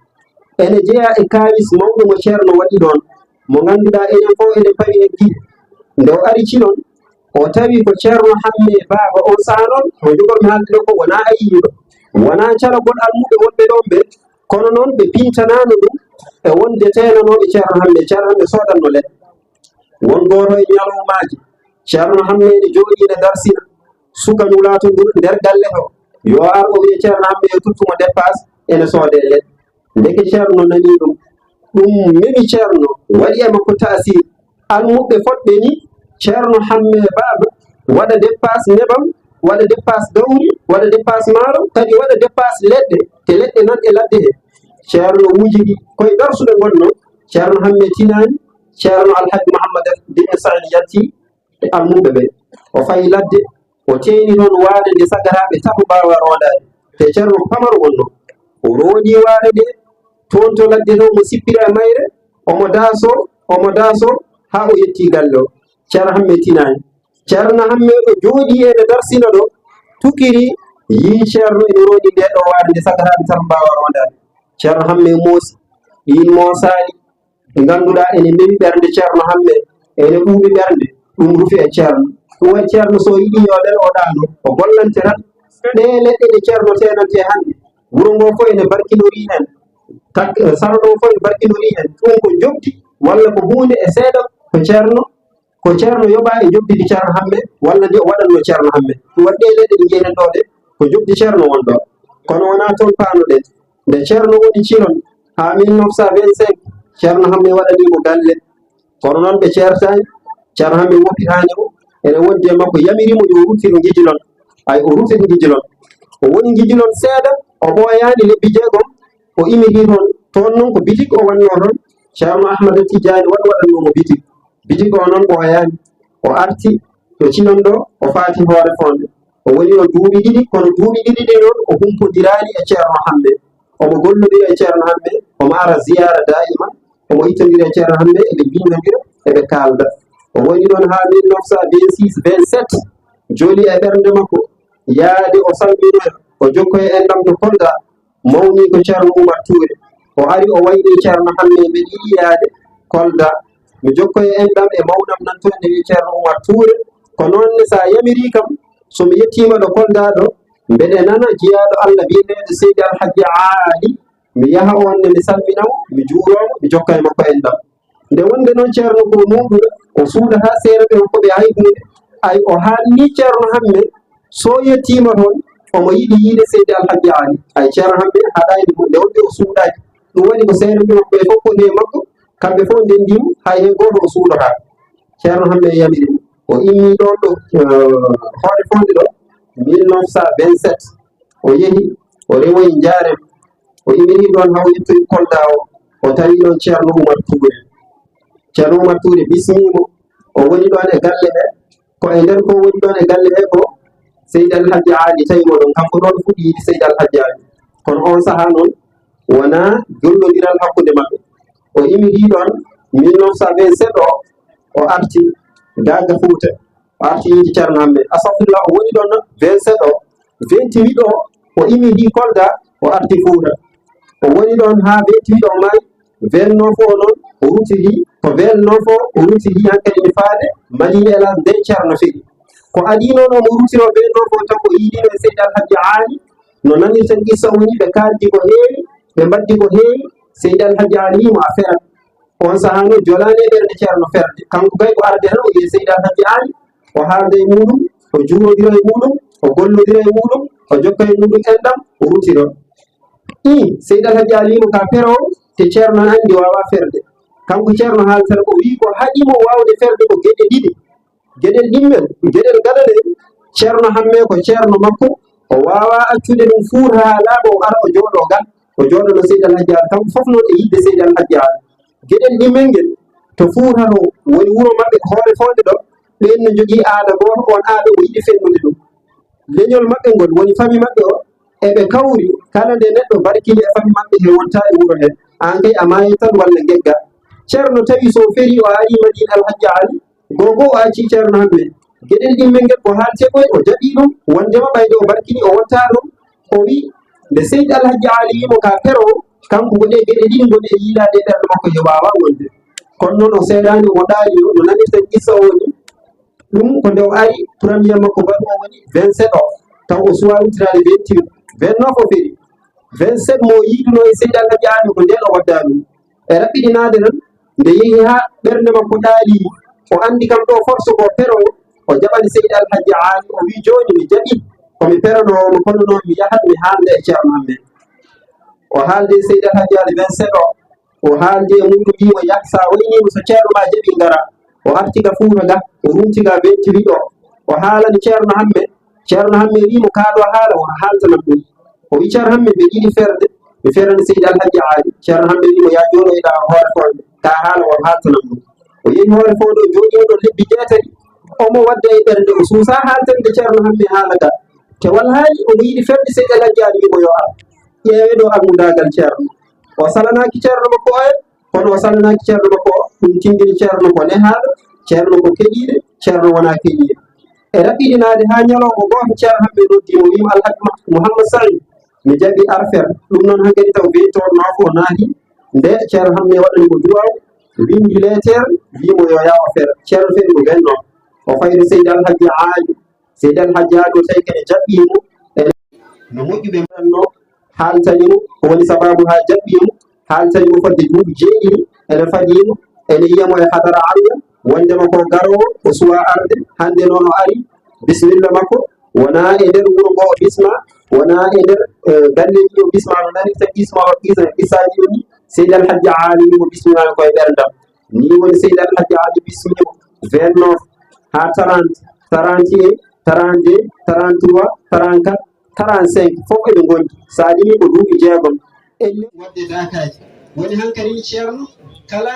Ene jeyaa e kaawis mawɗo mo Ceerno waɗi ɗoon, mo ngannduɗaa enen fof eɗen pawi en giɗi. Nde o ari Cilon, o tawi ko Ceerno Hammee Baaba. On sahaa noon, mo njogormi haalde ɗo ko wonaa ayyiiɗo, wonaa calagol almuɓɓe wonɓe ɗoon ɓe, kono noon ɓe pintanaano ɗum e wonde teenanooɓe Ceerno Hammee. Ceerno Hammee soodanno leɗɗe. Won gooto e ñalawmaaji, Ceerno Hammee ne jooɗii ne darsina suka nulaato ndu nder galle to, yo ar o wiya Ceerno Hammee yo tuttu mo deppaas, ene soodee leɗɗe. Ndeke Ceerno nanii ɗum. Ɗum meemi Ceerno, waɗi e makko taasir. Almuɓɓe fotɓe ni, Ceerno Hammee Baaba waɗa deppaas nebam, waɗa deppaas gawri, waɗa deppaas maaro, kadi waɗa deppaas leɗɗe, te leɗɗe nan e ladde he. Ceerno wujidi koye darsude ngonno, Ceerno Hammee tinaani, Ceerno Alhaji Muhammad Dine Said yalti e almuɓɓe ɓe. O fayi ladde, o teeni toon waade nde sagaraaɓe tato mbaawaa roondaade, te Ceerno pamaro wonno. O roondii waade nde toon to ladde to, mo sippira e mayre, omo daasoo, omo daasoo, haa o yettii galle o. Ceerno Hammee tinaani. Ceerno Hammee ɗo jooɗii e nde darsina ɗo, tukiri, yii Ceerno ene roondi nde ɗo waade nde sagaraaɓe tato mbaawaa roondaade. Ceerno Hammee moosi, ɗiin moosaali, ɗi ngannduɗaa ene mewi ɓernde Ceerno Hammee, ene ɓuuɓi ɓernde, ɗum rufi e Ceerno. Ɗum waɗi Ceerno so yiɗi yo ɗen o ɗaano, o gollante tan. Ɗee leɗɗe ɗe Ceerno teenante hannde, wuro ngoo fof ene barkinorii heen, tak-, saro ɗoo fof ene barkinorii heen. Ɗum ko njoɓdi walla ko huunde e seeɗa ko Ceerno, ko Ceerno yoɓaa e njoɓdi ndi Ceerno Hammee, walla ndi o waɗannoo Ceerno Hammee. Ɗum waɗi ɗee leɗɗe ɗe njeyɗen ɗoo ɗe, ko njoɓdi Ceerno won ɗoo. Kono wonaa toon paanoɗen. Nde Ceerno woni Cilon haa mille neuf cent vingt-cinq, Ceerno Hammee waɗanii mo galle. Kono noon ɓe ceertaani, Ceerno Hammee woppitaani mo, ene wondi e makko, yamiri mo yo ruttir Ngijilon. Ay, o ruttiti Ngijilon. O woni Ngijilon seeɗa, o ɓooyaani lebbi jeegom, o immitii toon. Toon noon ko bitik o wannoo toon, Ceerno Ahmada Tijjaani Wat waɗannoo mo bitik. Bitik o noon ɓooyaani. O arti to Cilon ɗo, o faati Hoore Fonde. O woni ɗo duuɓi ɗiɗi, kono duuɓi ɗiɗi ɗi noon o humpondiraani e Ceerno Hammee. Omo gollondira e Ceerno Hammee, omo ara ziyaara daa'ima, omo ittondira e Ceerno Hammee, eɓe mbinnondira, eɓe kaalda. O woni ɗoon haa mille neuf cent vingt-six vingt-sept, joli e ɓernde makko, yaade o salminoya, o jokkoya enɗam to Kolda, mawni ko Ceerno Umar Tuure. O ari o waynii Ceerno Hammee, mbeɗa yiɗi yaade Kolda. Mi jokkoya enɗam e mawnam nan toon ene wiyee Ceerno Umar Tuure. Ko noon ne, so a yamirii kam, so mi yettiima ɗo Kolda ɗo, mbeɗe nana jiyaaɗo Allah biyeteeɗo Seydi Alhajji Aali, mi yaha oon ne, mi salmina mo, mi juuroo mo, mi jokka e makko enɗam. Nde wonde noon Ceerno ko muuɗuɗo, o suudataa seerɓe makko ɓe hay huunde, ay o haalni Ceerno Hamme, so yettiima toon, omo yiɗi yiide Seydi Alhajji Aali. Ay Ceerno Hamme haɗaani mo, nde wonde o suudaaki. Ɗum waɗi ko seerɓe makko ɓe fof koni e makko, kamɓe fof ndenndi mo, hay hay gooto o suudataa. Ceerno Hamme yamiri mo. O immii ɗoon ɗo, eh, Hoore Fonnde ɗo, mille neuf cent vingt-sept. O yehi, o rewoyi Njaarem. O immini ɗoon haa o yettoyi Kolda o, o tawi ɗoon Ceerno Umar Tuure. Ceerno Umar Tuure bismii mo. O woni ɗoon e galle ɗe. Ko e nder ko woni ɗoon e galle ɗe ko Seydi Alhajji Aali tawi mo ɗoon. Kanko ɗoon fuɗɗi yiɗi Seydi Alhajji Aali. Kono oon sahaa noon wonaa gollondiral hakkunde maɓɓe. O immini ɗoon mille neuf cent vingt-sept o, o arti Gaaga Fuuta. O arti yiide Ceerno Hamme. Astahfirullah, o woni ɗoon vingt-sept o, vingt-huit o, o immini Kolda, o arti Fuuta. O woni ɗoon haa vingt-huit o maayi, vingt-neuf o noon, o rutidi, ko vingt-neuf o, o rutidi hankadi ne faade Mali Elhadj nde Ceerno fedi. Ko adii noon omo rutiro vingt-neuf o tan, o yiidiino e Seydi Alhajji Aali, no nanirten qissa o woni, ɓe kaaldi ko heewi, ɓe mbaɗdi ko heewi, Seydi Alhajji Aali wiyi mo a ferat. Oon sahaa noon jolaani e ɓernde Ceerno ferde. Kanko kay ko arde tan o yiya Seydi Alhajji Aali, o haalda e muuɗum, o juulodira e muuɗum, o gollodira e muuɗum, o jokka e muuɗum enɗam, o rutiro. Ii, Seydi Alhajji Aali wiyi mo ka peroowo, te Ceerno ne anndi waawaa ferde. Kanko Ceerno haaltata ko wiyi ko haɗi mo waawde ferde ko geɗe ɗiɗi. Geɗel ɗimmel, geɗel gadanel, Ceerno Hamme ko ceerno makko, o waawaa accude ɗum Fuuta haa laaɓa, o ara o jooɗoo ga, o jooɗanoo Seydi Alhajji Aali. Kanko fof noon e yiɗde Seydi Alhajji Aali. Geɗel ɗimmel ngel, to Fuuta to woni wuro maɓɓe Hoore Fonnde ɗo, ɓeen ne njogii aada gooto, oon aada o yiɗi fennude ɗum. Leñol maɓɓe ngol, woni fami maɓɓe o, eɓe kawri, kala nde neɗɗo barkini e fami maɓɓe he wontaa e wuro he, aan kay a maayay tan walla ngeggaa. Ceerno tawi so ferii o arii Madiina Alhajji Aali, Googo o accii Ceerno Hamme. Geɗel ɗimmel ngel ko haaltee koy, o jaɓii ɗum, wonndema ɓayde o barkini, o wontaa ɗum. O wiyi, nde Seydi Alhajji Aali wiyi mo ka peroowo, kanko ko ɗee geɗe ɗiɗi ngoni e yiilaade e ɓernde makko, he waawaa wonde. Kono noon o seeraani, omo ɗaani, no nanirten qissa o woni. Ɗum ko nde o ari, premier makko baɗu o woni vingt-sept o, taw o suwaa ruttitaade vingt-huit, vingt-neuf o feri. Vingt-sept mo o yiidunoo e Seydi Alhaji Aali ko ndeen o waddaa ɗum. E raɓɓiɗinaade tan, nde yehi haa ɓernde makko ɗaali, o anndi kam ɗo force ko peroowo, o jaɓani Seydi Alhaji Aali, o wiyi, "Jooni mi jaɓi, ko mi peranoowo mo, kono noon mi yahat mi haalda e Ceerno am men." O haaldi e Seydi Alhaji Aali vingt-sept o, o haaldi e muuɗum, wiyi mo, "Yah, so a wayniima, so Ceerno maa jaɓi, ngara." O arti ga Fuuta ga, o runti ga vingt-huit o, o haalani Ceerno Hamme. Ceerno Hamme wiyi mo, "Kaa ɗo haala, wota haaltanam ɗum." O wiyi, "Ceerno Hamme, mbeɗa yiɗi ferde, mi ferani Seydi Alhaji Aali." Ceerno Hamme wiyi mo, "Yaa jooɗoyɗaa Hoore Fonnde, kaa haala, wota haaltanam ɗum." O yehi Hoore Fonnde, o jooɗiima ɗo lebbi jeetati, omo wadda e ɓernde, o suusaa haaltande Ceerno Hamme haala ka. Te wal haali omo yiɗi ferde Seydi Alhaji Aali, wiyi mo yo ar. Ƴeewee ɗo almudaagal Ceerno. O salanaaki Ceerno makko oya, kono o salanaaki Ceerno makko o, ɗum tinndini Ceerno ko nehaaɗo, Ceerno ko keɗiiɗo, Ceerno wonaa keɗiiɗo. E raɓɓiɗinaade haa ñalawma gooto, Ceerno Hamme noddi mo, wiyi mo, "Alhaji Mah-, Mouhammad Saïd, mi jaɓi ar fer." Ɗum noon hankadi taw bee toon maa fof naati. Nde Ceerno Hamme waɗani mo duwaaw, winndi leeter, wiyi mo yo yaw o fer. Ceerno feri ko benno. O fayi to Seydi Alhaji Aali. Seydi Alhaji Aali o tawi kadi jaɓɓii mo. E no moƴƴuɓe mbaɗatnoo, haaltani mo ko woni sabaabu haa jaɓɓii mo, haaltani mo fodde duuɓi jeeɗiɗi, ene fadii mo, ene yiya mo e hadara Allah, wondema ko garoowo, o suwaa arde, hannde noon o ari, bisimilla makko, wonaa e nder wuro ngo o bismaa, wonaa e nder, eh, galleeji ɗi o bismaa, no nanirta bisma o, qissa, qissaaji ɗi, Seydi Alhaji Aali mo bisminaani ko e ɓerndam. Nii woni Seydi Alhaji Aali bismii mo vingt-neuf haa trente, trente et un, trente-deux, trente-trois, trente-quatre, trente-cinq, fof eɓe ngondi. So a limii ko duuɓi jeegom. Wadde daakaaji. Woni hankadi ni Ceerno, kala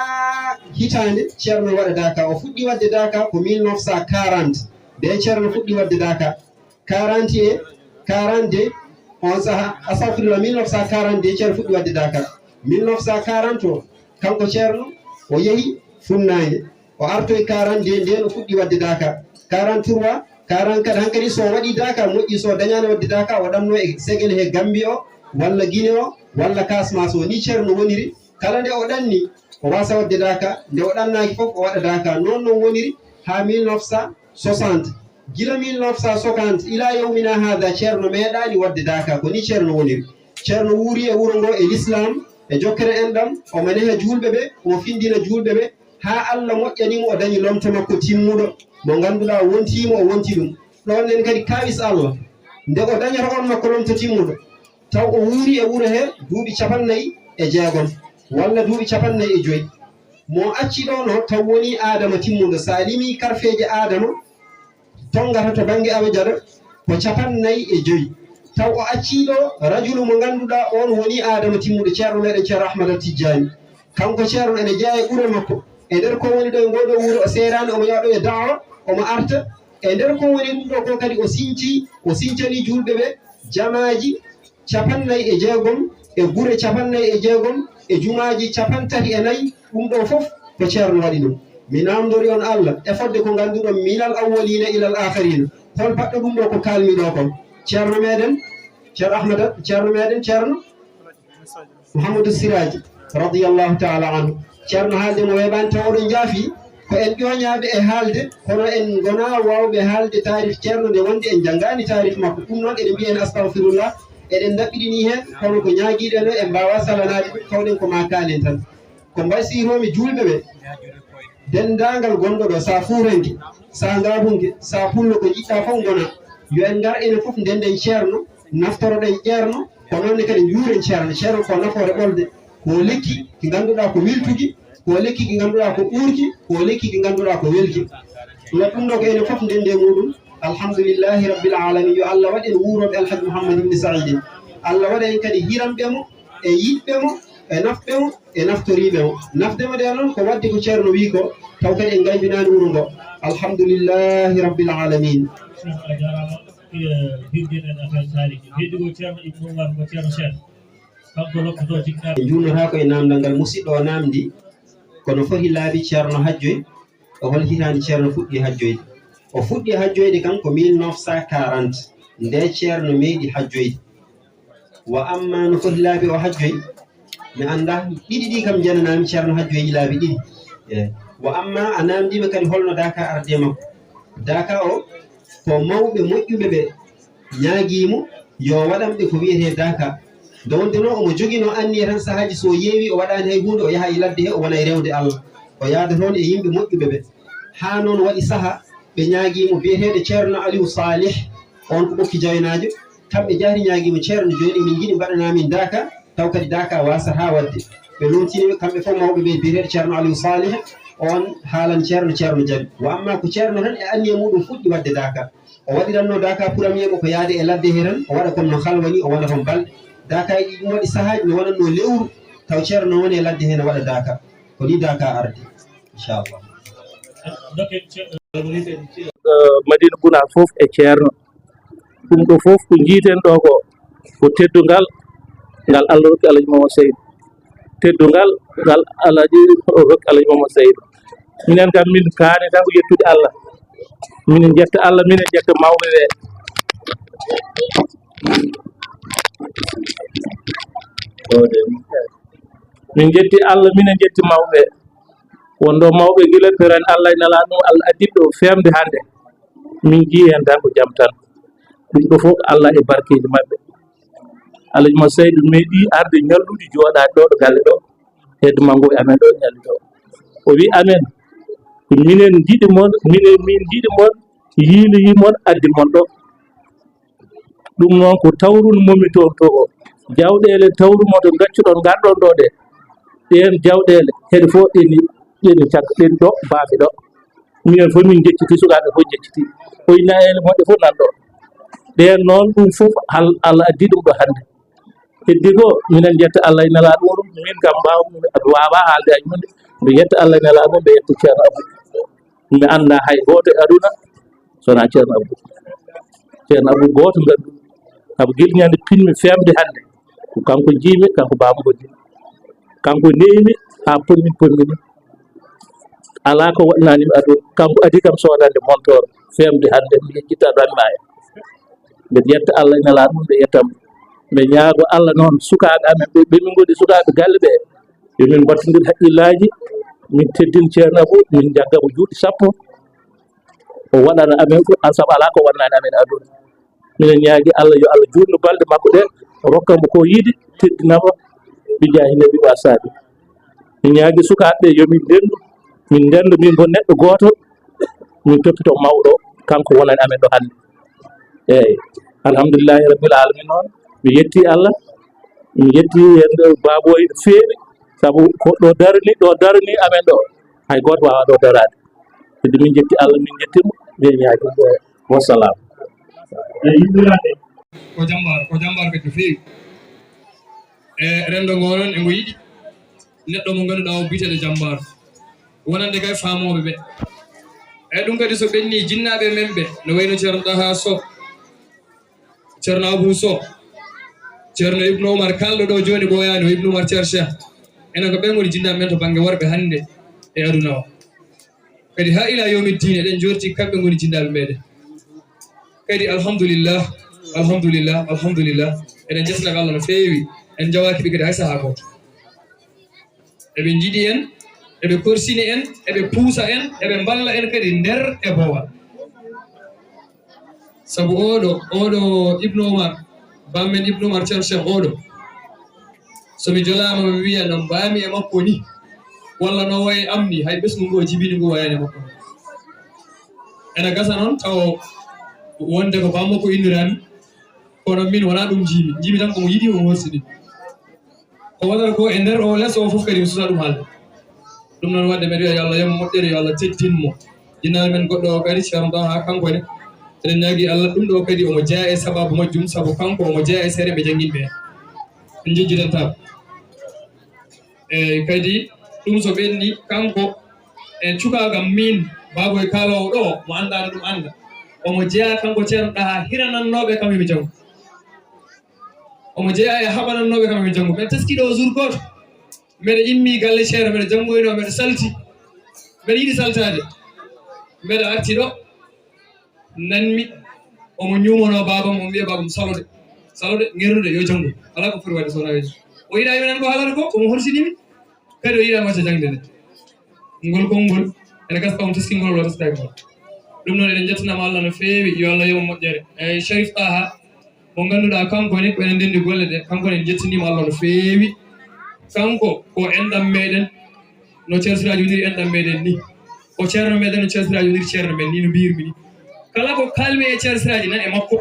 hitaande Ceerno waɗa daaka. O fuɗɗi waɗde daaka ko mille neuf cent quarante. Nde Ceerno fuɗɗi waɗde daaka. Quarante et un, quarante-deux, on saha, astahfirullah, mille neuf cent quarante-deux, Ceerno fuɗɗi waɗde daaka. Mille neuf cent quarante o, kanko Ceerno, o yehi funnaange. O artoyi quarante-deux, ndeen o fuɗɗi waɗde daaka. Quarante-trois, quarante-quatre, hankadi so o waɗi daaka, moƴƴi so o dañaani waɗde daaka, o ɗanno e Segel he Gambi o, walla Gine o, walla Kasmas o. Ni Ceerno woniri, kala nde o ɗanni, O waasa waɗde daaka, nde o ɗannaaki fof, o waɗa daaka. Noon noon woniri haa mille neuf cent soixante. Gila mille neuf cent soixante ila yawmina haada, Ceerno meeɗaani waɗde daaka. Ko nii Ceerno woniri. Ceerno wuuri e wuro ngo e Lislaam, e jokkere enɗam, omo neha juulɓe ɓe, omo findina juulɓe ɓe, haa Allah moƴƴani mo, o dañi lomto makko timmuɗo, mo ngannduɗaa wontii mo, o wonti ɗum. Ɗoon en kadi kaawis Allah, nde o dañata on makko lomto timmuɗo, taw o wuuri e wuro he duuɓi capannay e jeegom, walla duuɓi capannay e joy. Mo acci ɗo no taw woni Aadama timmuɗo. So a limii karfeeje Aadama, tonngata to bannge Awa Jaɗo ko capannay e joy. Taw o accii ɗo rajulu mo ngannduɗaa, on woni Aadama timmuɗo, Ceerno meɗen Ceerno Ahmada Tijjaani. Kanko Ceerno ene jeyaa e ɓure makko. E nder ko woni ɗo e ngoo ɗoo wuro, o seeraani, omo yaha ɗo e da'wa, omo arta. E nder ko woni ɗum ɗo ko kadi, o siñcii, o siñcanii juulɓe ɓe jamaaji capannay e jeegom, e gure capannay e jeegom, e jumaaji capantati e nayi. Ɗum ɗo fof ko Ceerno waɗi ɗum. Mi naamndori on Allah, e fodde ko ngannduɗon, minal awwaliina ilal aakhiriina, hol baɗɗo ɗum ɗo ko kaalmi ɗo kon? Ceerno meɗen, Ceerno Ahmada, Ceerno meɗen, Ceerno Mouhamadou Siraji, radiyallahu taala anhu. Ceerno, haalde mo weeɓaani, taw oɗon njaafi, ko en ƴooñaaɓe e haalde, kono en ngonaa waawɓe haalde taarif Ceerno, nde wonde en njanngaani taarif makko. Ɗum noon, eɗen mbiya en astahfirullah, eɗen ndaɓɓiɗini heen, kono ko ñaagiiɗen o, en mbaawaa salanaade ɗum, tawɗen ko maa kaalen tan. Ko mbaysiroomi juulɓe ɓe, denndaangal gonɗo ɗo, so a fuuranke, so a ngaabunke, so a pullo, ko njiɗɗaa fof ngona. Yo en ngar enen fof, ndennden Ceerno, naftoroɗen Ceerno, ko noon ne kadi njuuren Ceerno. Ceerno ko nafoore ɓolde, ko lekki ki ngannduɗaa ko weltuki, ko lekki ki ngannduɗaa ko uurki, ko lekki ki ngannduɗaa ko welki. Ngam ɗum ɗo ko enen fof ndenndi e muɗum. Alhamdulillahi Rabbil Alamin. Yo Allah waɗ en wuurooɓe Alhaji Mouhammad Ibn Saïd. Allah waɗa en kadi hiranɓe mo, e yiɗɓe mo, e nafɓe mo, e naftoriiɓe mo. Nafde mo nde noon ko waɗde ko Ceerno wii ko, taw kadi en ngaybinaani wuro ngo. Alhamdulillahi Rabbil Alamin. Ceerno, a jaaraama. Eh, hirjinen affaire taariki. Heddi ko Ceerno Ibnu Umar, ko Ceerno Cheikh. Kanko lokkotoo jikkaaɓe. En njuulnotaako e naamndal ngal musiɗɗo o naamndi, kono foti laabi Ceerno hajjoy, o hol hitaande Ceerno fuɗɗi hajjoyde? O fuɗɗi hajjoyde kam ko mille neuf cent quarante, nde Ceerno meeɗi hajjoyde. Wa amma no foti laabi o hajjoy, mi anndaa. Ɗiɗi ɗi kam njananaami Ceerno hajjoy laabi ɗiɗi. Eh, wa amma a naamndiima kadi holno Daaka ardi e makko. Daaka o ko mawɓe moƴƴuɓe ɓe ñaagii mo yo waɗan ɓe ko wiyetee Daaka. Nde wonde noon omo joginoo anniya tan, sahaaji so o yeewi o waɗaani hay huunde, o yaha e ladde he, o wona e rewde Allah. O yaada toon e yimɓe moƴƴuɓe ɓe. Haa noon waɗi saha ɓe ñaagii mo, biyeteeɗo Ceerno Aliou Salih, on ko Ɓokki Jaynaajo. Kamɓe njahri ñaagii mo, Ceerno, jooni emin njiɗi mbaɗanaa min Daaka, taw kadi Daaka waasataa waɗde. Ɓe lootini ɓe kamɓe fof mawɓe ɓe, biyeteeɗo Ceerno Aliou Salih, on haalani Ceerno, Ceerno jaɓi. Wa amma ko Ceerno tan e anniya muɗum fuɗɗi waɗde Daaka. O waɗiranno Daaka premier mo ko yaade e ladde he tan, o waɗa comme no halwani, o wona toon balɗe. Daaka e ɗum waɗi sahaaji no wonatno lewru, taw Ceerno no woni e ladde he no waɗa Daaka. Ko ni Daaka ardi, inchallah. Eh, Madina Guna fof e Ceerno. Ɗum ɗo fof ko njiiten ɗo ko, ko teddungal ngal Allah rokki Alhaji Mama Seydou. Teddungal ngal Alhaji rokki Alhaji Mama Seydou. Minen kam min kaani tan ko yettude Allah. Minen njetta Allah, minen njetta mawɓe ɓe. Min njetti Allah, minen njetti mawɓe. Wonɗo mawɓe gila perani Allah e Nelaaɗo mum, Allah addiɓe ɗo feemde hannde. Min njii heen tan ko jam tan. Ɗum ɗo fof ko Allah e barkeeji maɓɓe. Alhaji Mama Seydou meeɗi arde ñallude jooɗaade ɗo ɗo galle ɗo. Hedde manngo e amen ɗo ñalli ɗo. O wi amen, minen njiɗi mon, minen min njiɗi mon, yiili yi mon, addi mon ɗo. Ɗum noon ko tawrun momi toon to o. Jawɗeele tawru mo to ngaccuɗon ngarɗon ɗo ɗe. Ɗeen jawɗeele heɗe fof ɗeni, ɗeni cagga, ɗeni ɗo baafe ɗo. Minen fof min njecciti, sukaaɓe fof njecciti. Koye nayeele moƴƴe fof nan ɗo. Ɗeen noon ɗum fof hal-, Allah addi ɗum ɗo hannde. Heddi ko minen njetta Allah e Nelaaɗo muɗum, min kam mbaaw-, mi waawaa haalde hay huunde. Mbi yetta Allah e Nelaaɗo mum, mbi yetta Ceerno Abou. Mi anndaa hay gooto e aduna so wonaa Ceerno Abou. Ceerno Abou gooto nganndu. Abou gila ñande pinmi feemde hannde. Ko kanko njiimi, kanko baaba ngonɗi. Kanko nehimi haa ponmi ponmi ni. Alaa ko waɗnaani mi aduna. Kanko adii kam soodande montoor, feemde hannde, mi yejjita tan maaya. Mbeɗa yetta Allah e Nelaaɗo mum, mbeɗa yetta mo. Mbeɗa ñaago Allah noon, sukaaɓe amen ɓe, ɓe min ngoni sukaaɓe galle ɓe, Yo min mbattondir haqqillaaji, min teddin Ceerno Abu, min njagga mo juuɗe sappo. O waɗana amen ko, sabu alaa ko waɗanaani amen aduna. Minen ñaagi Allah, yo Allah juutnu balɗe makko ɗe, rokka mo ko yiɗi, teddina mo, bi jaahi nabi wa saabi. Min ñaagi sukaaɓe ɓe, yo min ndenndu, min ndenndu, min ko neɗɗo gooto, min toppito mawɗo, kanko wonani amen ɗo hannde. Eeyi, alhamdulillahi rabbil alamin noon, mi yetti Allah, mi yetti heen Baboy no feewi, sabu ko ɗo darni, ɗo darni amen ɗo, hay gooto waawaa ɗo daraade. Kadi min njetti Allah, min njetti mo, min ñaagi ɗum ɗo. Wassalam. Ko jambaar, ko jambaar kadi no feewi. E renndo ngoo noon, e ngo yiɗi neɗɗo mo ngannduɗaa o biyeteeɗo jambaar. Wonande kay faamooɓe ɓe. E ɗum kadi so ɓenni jinnaaɓe men ɓe, no wayno Ceerno Taha Sow, Ceerno Abou Sow, Ceerno Ibnu Umar, kalɗo ɗo jooni ɓooyaani, o Ibnu Umar Ceerno Cheikh. Enen ko ɓen ngoni jinnaaɓe men to bannge worɓe hannde e aduna o. Kadi haa ila yawmi diin eɗen njorti kamɓe ngoni jinnaaɓe meɗen. Kadi alhamdulillah, alhamdulillah, alhamdulillah. Eɗen njettina Allah no feewi. En njawaaki ɓe kadi hay sahaa gooto. Eɓe njiɗi en, eɓe korsini en, eɓe puusa en, eɓe mballa en kadi nder e boowal. Sabu oɗo, oɗo Ibnu Umar, bammen Ibnu Umar Ceerno Cheikh oɗo, so mi jolaama mi wiya no mbaami e makko ni, walla no wayi am ni, hay ɓesngu ngu o jibini ngu wayaani e makko ni. Ena gasa noon taw wonde ko bammakko inniraami, kono min wonaa ɗum njiimi. Njiimi tan ko mo yiɗi, mo horsini. Ko wonata ko e nder o les o fof kadi mi susa ɗum haalde. Ɗum noon waɗde mbeɗa wiya yo Allah yoɓ mo moƴƴere, yo Allah teddin mo. Jinnaaɓe men goɗɗo o kadi, Ceerno Taha, kanko ne, eɗen ñaagi Allah ɗum ɗo kadi omo jeyaa e sabaabu majjum, sabu kanko omo jeyaa e seeɗa ɓe janngin ɓe. En njejjitanta. Eeyi, kadi ɗum so ɓenni, kanko e cukaaga min, Baboy kaaloowo ɗo, mo anndaano ɗum annda. Omo jeyaa kanko Ceerno Taha hiranannooɓe kam yo mi janngu. Omo jeyaa e haɓanannooɓe kam yo mi janngu. Men teski ɗo jour gooto. Mbeɗa immi galle Ceerno, mbeɗa janngoyno, mbeɗa salti. Mbeɗa yiɗi saltaade. Mbeɗa arti ɗo. Nanmi omo ñuumanoo baabam, omo wiya baabam, "Salo de, salo de, ŋernude, yo janngu." Alaa ko foti waɗde so wonaa yo janngu. O yiɗaa yo nan ko haalata ko, omo horsinimi. Kadi o yiɗaa wacca jaŋde nde. Ngol konngol, ene gasa taw on teskingol walla teskaaki ngol. Ɗum noon, eɗen njettanaama Allah no feewi, yo Allah yoɓ mo moƴƴere. Eeyi, Sharif Taha, mo ngannduɗaa kanko ne, ko enen ndenndi golle ɗe, kanko ne en njettiniima Allah no feewi. Kanko ko enɗam meɗen, no Ceerno Siraaji woniri enɗam meɗen ni. Ko ceerno meɗen, no Ceerno Siraaji woniri ceerno men ni, no mbiyirmi ni. Kala ko kaalmi e Ceerno Siraaji nan e makko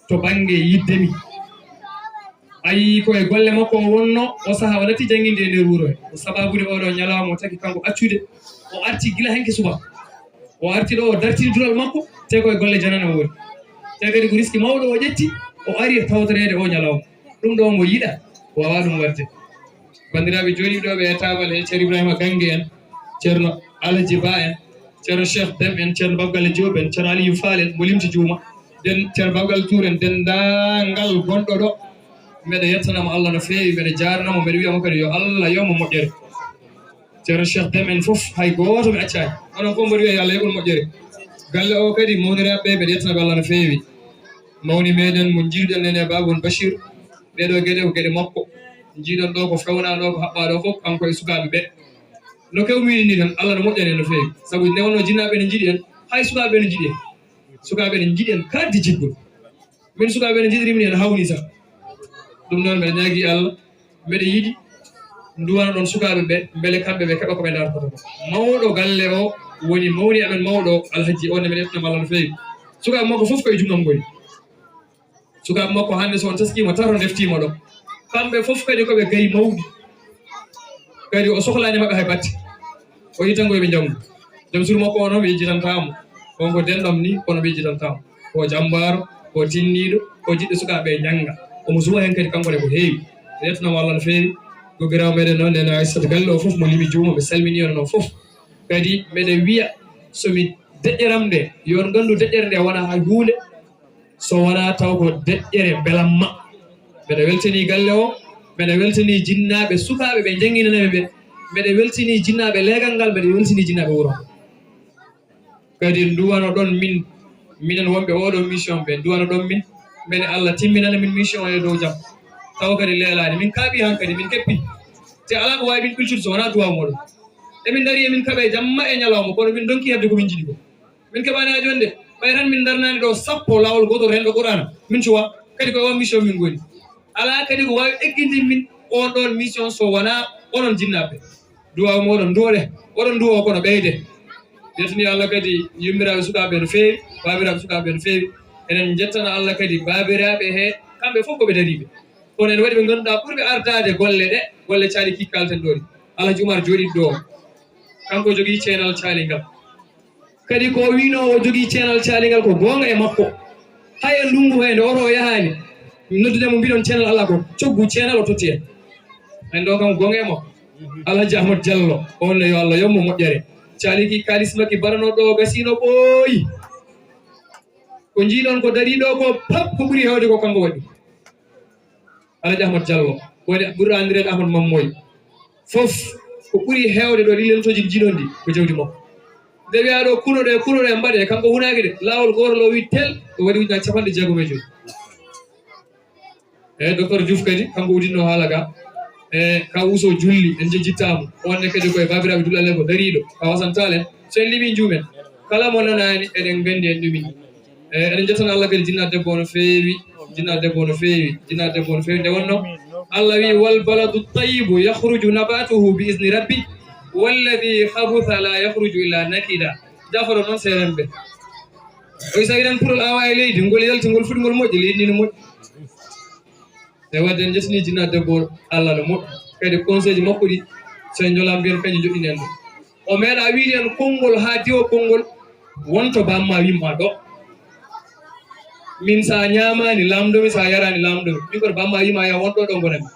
to bannge yiɗde mi. Ayi, ko e golle makko o wonno, o saha o natti jannginde e nder wuro he. Ko sababude oɗo ñalawma o taki kanko accude, o arti gila hanki subaka. O arti ɗo, o dartini dural makko, te ko e golle janane o woni. Te kadi ko riski mawɗo o ƴetti, o ari e tawtoreede o ñalawma. Ɗum ɗo mo yiɗa, o waawaa ɗum waɗde. Banndiraaɓe jooɗiiɓe ɗo ɓe e taabal he, Ceerno Ibrahima Gannge en, Ceerno Alaji Ba en, Ceerno Cheikh Dem en, Ceerno Babgalle Diop en, Ceerno Aliou Fall en, mo limti juuma, den, Ceerno Babgalle Tour en, denndaangal gonɗo ɗo. Mbeɗa yettanamo Allah no feewi, mbeɗa jaarnamo, mbeɗa wiyamo kadi yo Allah yoɓ mo moƴƴere. Ceerno Cheikh Dem en fof, hay gooto mi accaani. Onon fof mboɗo wiya yo Allah yoɓ on moƴƴere. Galle o kadi, mawniraaɓe ɓe, mbeɗa yettana ɓe Allah no feewi. Mawni meɗen mo njiiduɗen nene, Babun Bachir, ɗee ɗoo geɗe ko geɗe makko. Njiiɗon ɗoo ko fewnaa ɗoo, ko haɓɓaa ɗoo fof, kanko e sukaaɓe ɓe. No kewmi ni tan, Allah no moƴƴani en no feewi. Sabu nde wonno jinnaaɓe ne njiɗi en, hay sukaaɓe ne njiɗi en. Sukaaɓe ne njiɗi en, kadi jiggol. Min sukaaɓe ne njiɗirimi ni, ene hawni sah. Ɗum noon, mbeɗa ñaagii Allah, mbeɗa yiɗi nduwano ɗon sukaaɓe ɓe, mbele kamɓe ɓe keɓa ko ɓe ndartata ko. Mawɗo galle o woni mawni amen mawɗo o, Alhaji o, nde mbeɗa yettanamo Allah no feewi. Sukaaɓe makko fof ko e junngo am ngoni. Sukaaɓe makko hannde, so on taskiima tato, ndeftiima ɗo. Kamɓe fof kadi ko ɓe gari mawɗi. Kadi o sohlaani maɓɓe hay batte. O yii tan ko yo ɓe njanngu. Joom suudu makko o noon, mi yejjitantaa mo. On ko denɗam ni, kono mi yejjitantaa mo. Ko jammbaaro, ko tinniiɗo, ko jiɗɗo sukaaɓe njannga. Omo suwa heen kadi, kanko ne, ko heewi. Yettanama Allah no feewi. Gogiraawo meɗen noon, nene Aissata Galle o fof mo limi juuma, ɓe salminii on noon fof. Kadi mbeɗa wiya, so mi deƴƴeram nde, yo on nganndu deƴƴere nde wonaa hay huunde, so wonaa taw ko deƴƴere mbelamma. Mbeɗa weltanii galle o, mbeɗa weltanii jinnaaɓe sukaaɓe ɓe njannginanami ɓe, mbeɗa weltanii jinnaaɓe leegal ngal, mbeɗa weltanii jinnaaɓe wuro. Kadi nduwano ɗon min, minen wonɓe oɗo mission ɓe, nduwano ɗon min, mbele Allah timminana min mission o e dow jam. Taw kadi leelaani, min kaaɓi han kadi, min keppi. Te alaa ko waawi min ɓiltude so wonaa duwaaw mooɗon. Emin ndarii, emin kaɓee jamma e ñalawma, kono min ndonki heɓde ko min njiɗi ko. Min keɓaani haa jooni de, ɓay tan min ndarnaani ɗo sappo laawol gootol renndo Qur'aana. Min cuwaa, kadi ko e on mission min ngoni. Alaa kadi ko waawi egginde min on ɗon mission so wonaa onon jinnaaɓe. Duwaaw mooɗon, nduwoɗe, oɗon nduwoo kono ɓeyde. Njettonii Allah kadi yummiraaɓe sukaaɓe no feewi, baabiraaɓe sukaaɓe no feewi. Eɗen njettana Allah kadi baabiraaɓe he, kamɓe fof ko ɓe dariiɓe. Kono ene waɗi ɓe ngannduɗaa ɓurɓe ardaade golle ɗe, golle caali ki kalten ɗo ɗi. Alhaji Umar jooɗiiɗo ɗo o, kanko jogii ceenal caali ngal. Kadi ko o wiinoo o jogii ceenal caali ngal ko goonga e makko. Hay e ndunngu he nde oto o yahaani, noddude mo mbiɗon ceenal alaa ko coggu ceenal o totti en. En ɗo kam goonga e makko. Alhaji Ahmad Diallo, on ne yo Allah yoɓ mo moƴƴere. Caali ki kaalis makki mbaɗanoo ɗo gasiino ɓooyi. Ko njiiɗon ko darii ɗo ko pap ko ɓuri heewde ko kanko waɗi. Alhaji Ahmad Diallo, woni ɓurɗo anndireede Ahmad Mammoy. Fof ko ɓuri heewde ɗo ɗi leltooji ɗi njiiɗon ɗi ko jawdi makko. Nde wiyaa ɗo kuno ɗo e kuno ɗo e mbaɗe, kanko hunaaki de, laawol gootol o wi tel, o waɗi ujunaaji capanɗe jeegom e joy. Eeyi, Docteur Diouf kadi, kanko uddinnoo haala ka. E ka Uso Julli, en njejjittaa mo. On ne kadi ko e baabiraaɓe duɗal ko dariiɗo, ka wasantaal en. So en limii njuumen. Kala mo nanaani, eɗen nganndi en ɗumin. Eeyi, eɗen njettana Allah kadi jinnaade debbo o no feewi, jinnaade debbo o no feewi, jinnaade debbo o no feewi. Nde wonnoo, Allah wiyi, "Wal baladu tayyibu yakhruju nabatuhu bi izni rabbi, walladi khabutha la yakhruju illa nakida." Jaforo noon seerenɓe. O isa iran pulol awa e leydi, ngol yalti, ngol fuɗi, ngol moƴƴi, leydi ndi no moƴƴi. E wadde en njettanii jinnaade debbo o, Allah no moƴƴi. Kadi conseil ji makko ɗi, so en njolaa mbiyen kañum joɗɗini en ɗum. O meeɗa wiide en konngol haa diwa konngol, won to bamma wimma ɗo. Min sa ñaamaani, laamndomi, sa yaraani, laamndomi. Min koto bamma wima ya won ɗo, ɗo ngonanmi.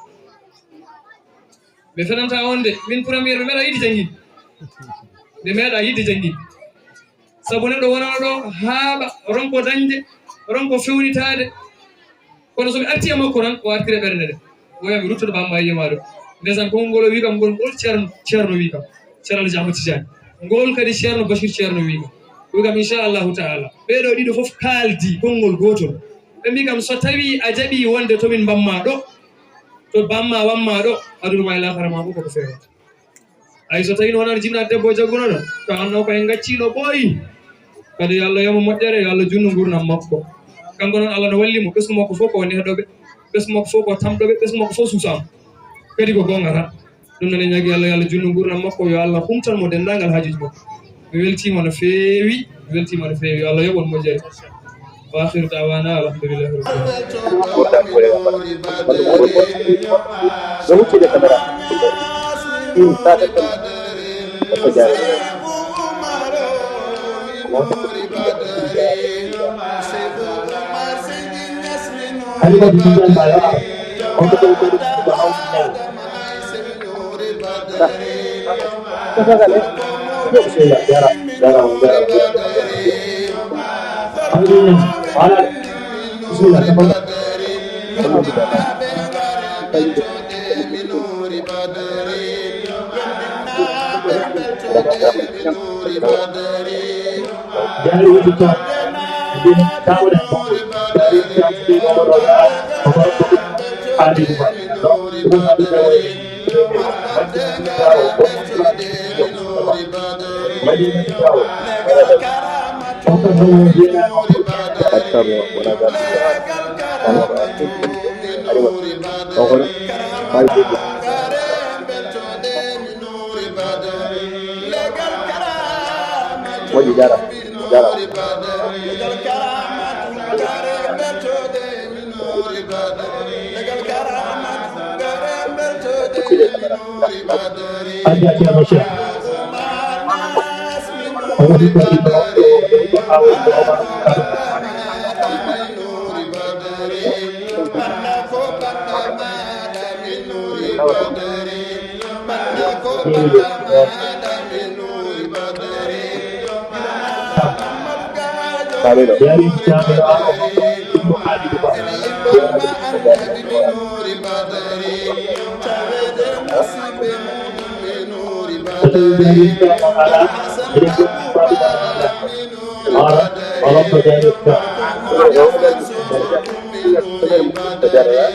Mi fenanta on de, min premier mi meeɗa yiɗde janngi. Mi meeɗa yiɗde janngi. Sabu neɗɗo wonano ɗo haaɓa, ronko dañde, ronko fewnitaade. Kono so mi arti e makko tan, o artiri e ɓernde nde. Woya mi ruttude bamma e yimaaɗo. Ndesan konngol ngol o wi kam ngol, ngol Ceerno, Ceerno wi kam. Ceerno Alhaji Ahmad Tijani. Ngol kadi Ceerno Bachir Ceerno wi kam. Wi kam inchallahu taala. Ɓeeɗo ɗiɗo fof kaaldi konngol gootol. Ɓe mbi kam so tawi a jaɓi wonde to min mbamma ɗo, to bamma wamma ɗo, aduna ma e laakhara ma fof koko feewata. Ay, so tawii no wonano jinnaade debbo o jaggunoɗo, tawanno ko en ngacciino ɓooyi. Kadi yo Allah yoɓ mo moƴƴere, yo Allah junnu nguurndam makko. Kanko noon Allah no walli mo, ɓesngu makko fof ko neɗɗoɓe, ɓesngu makko fof ko tamɗoɓe, ɓesngu makko fof suusaama. Kadi ko goonga tan. Ɗum noon en ñaagii Allah, yo Allah junnu nguurndam makko, yo Allah humtan mo denndaangal haajuuji makko. Mi weltiima no feewi, mi weltiima no feewi. Yo Allah yoɓ on moƴƴere. Wa akhiru da'wana alhamdulillahi rabbil alamin. Bismillah, jara, jara, jara. Bismillah, jara. Jari wuti to. Din tawde. Jari tawde. Adi ba. Moƴƴi, jara, jara. Adja Thierno Cheikh. O woni ko ɗiɗo, ko awo ko Omar Kado. Yari jamiɗo an o ibnu Halidu Ba. So tawi jari jamiɗo ala, eɗen jogii Fatima Ala. Ara, ala ko jari ka. Ko jari ya, ko jari ya.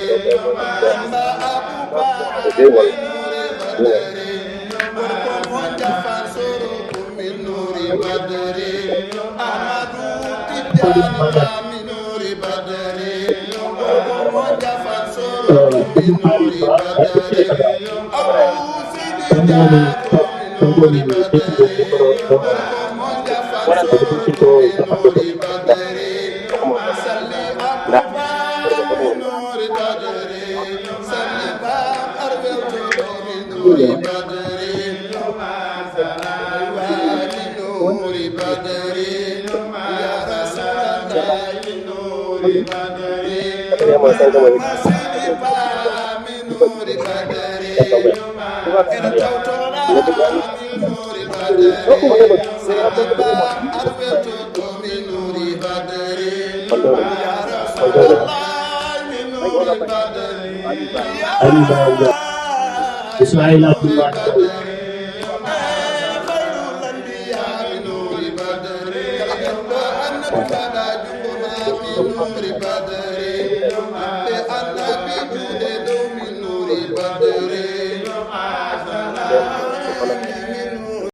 Ismaila Abdullah.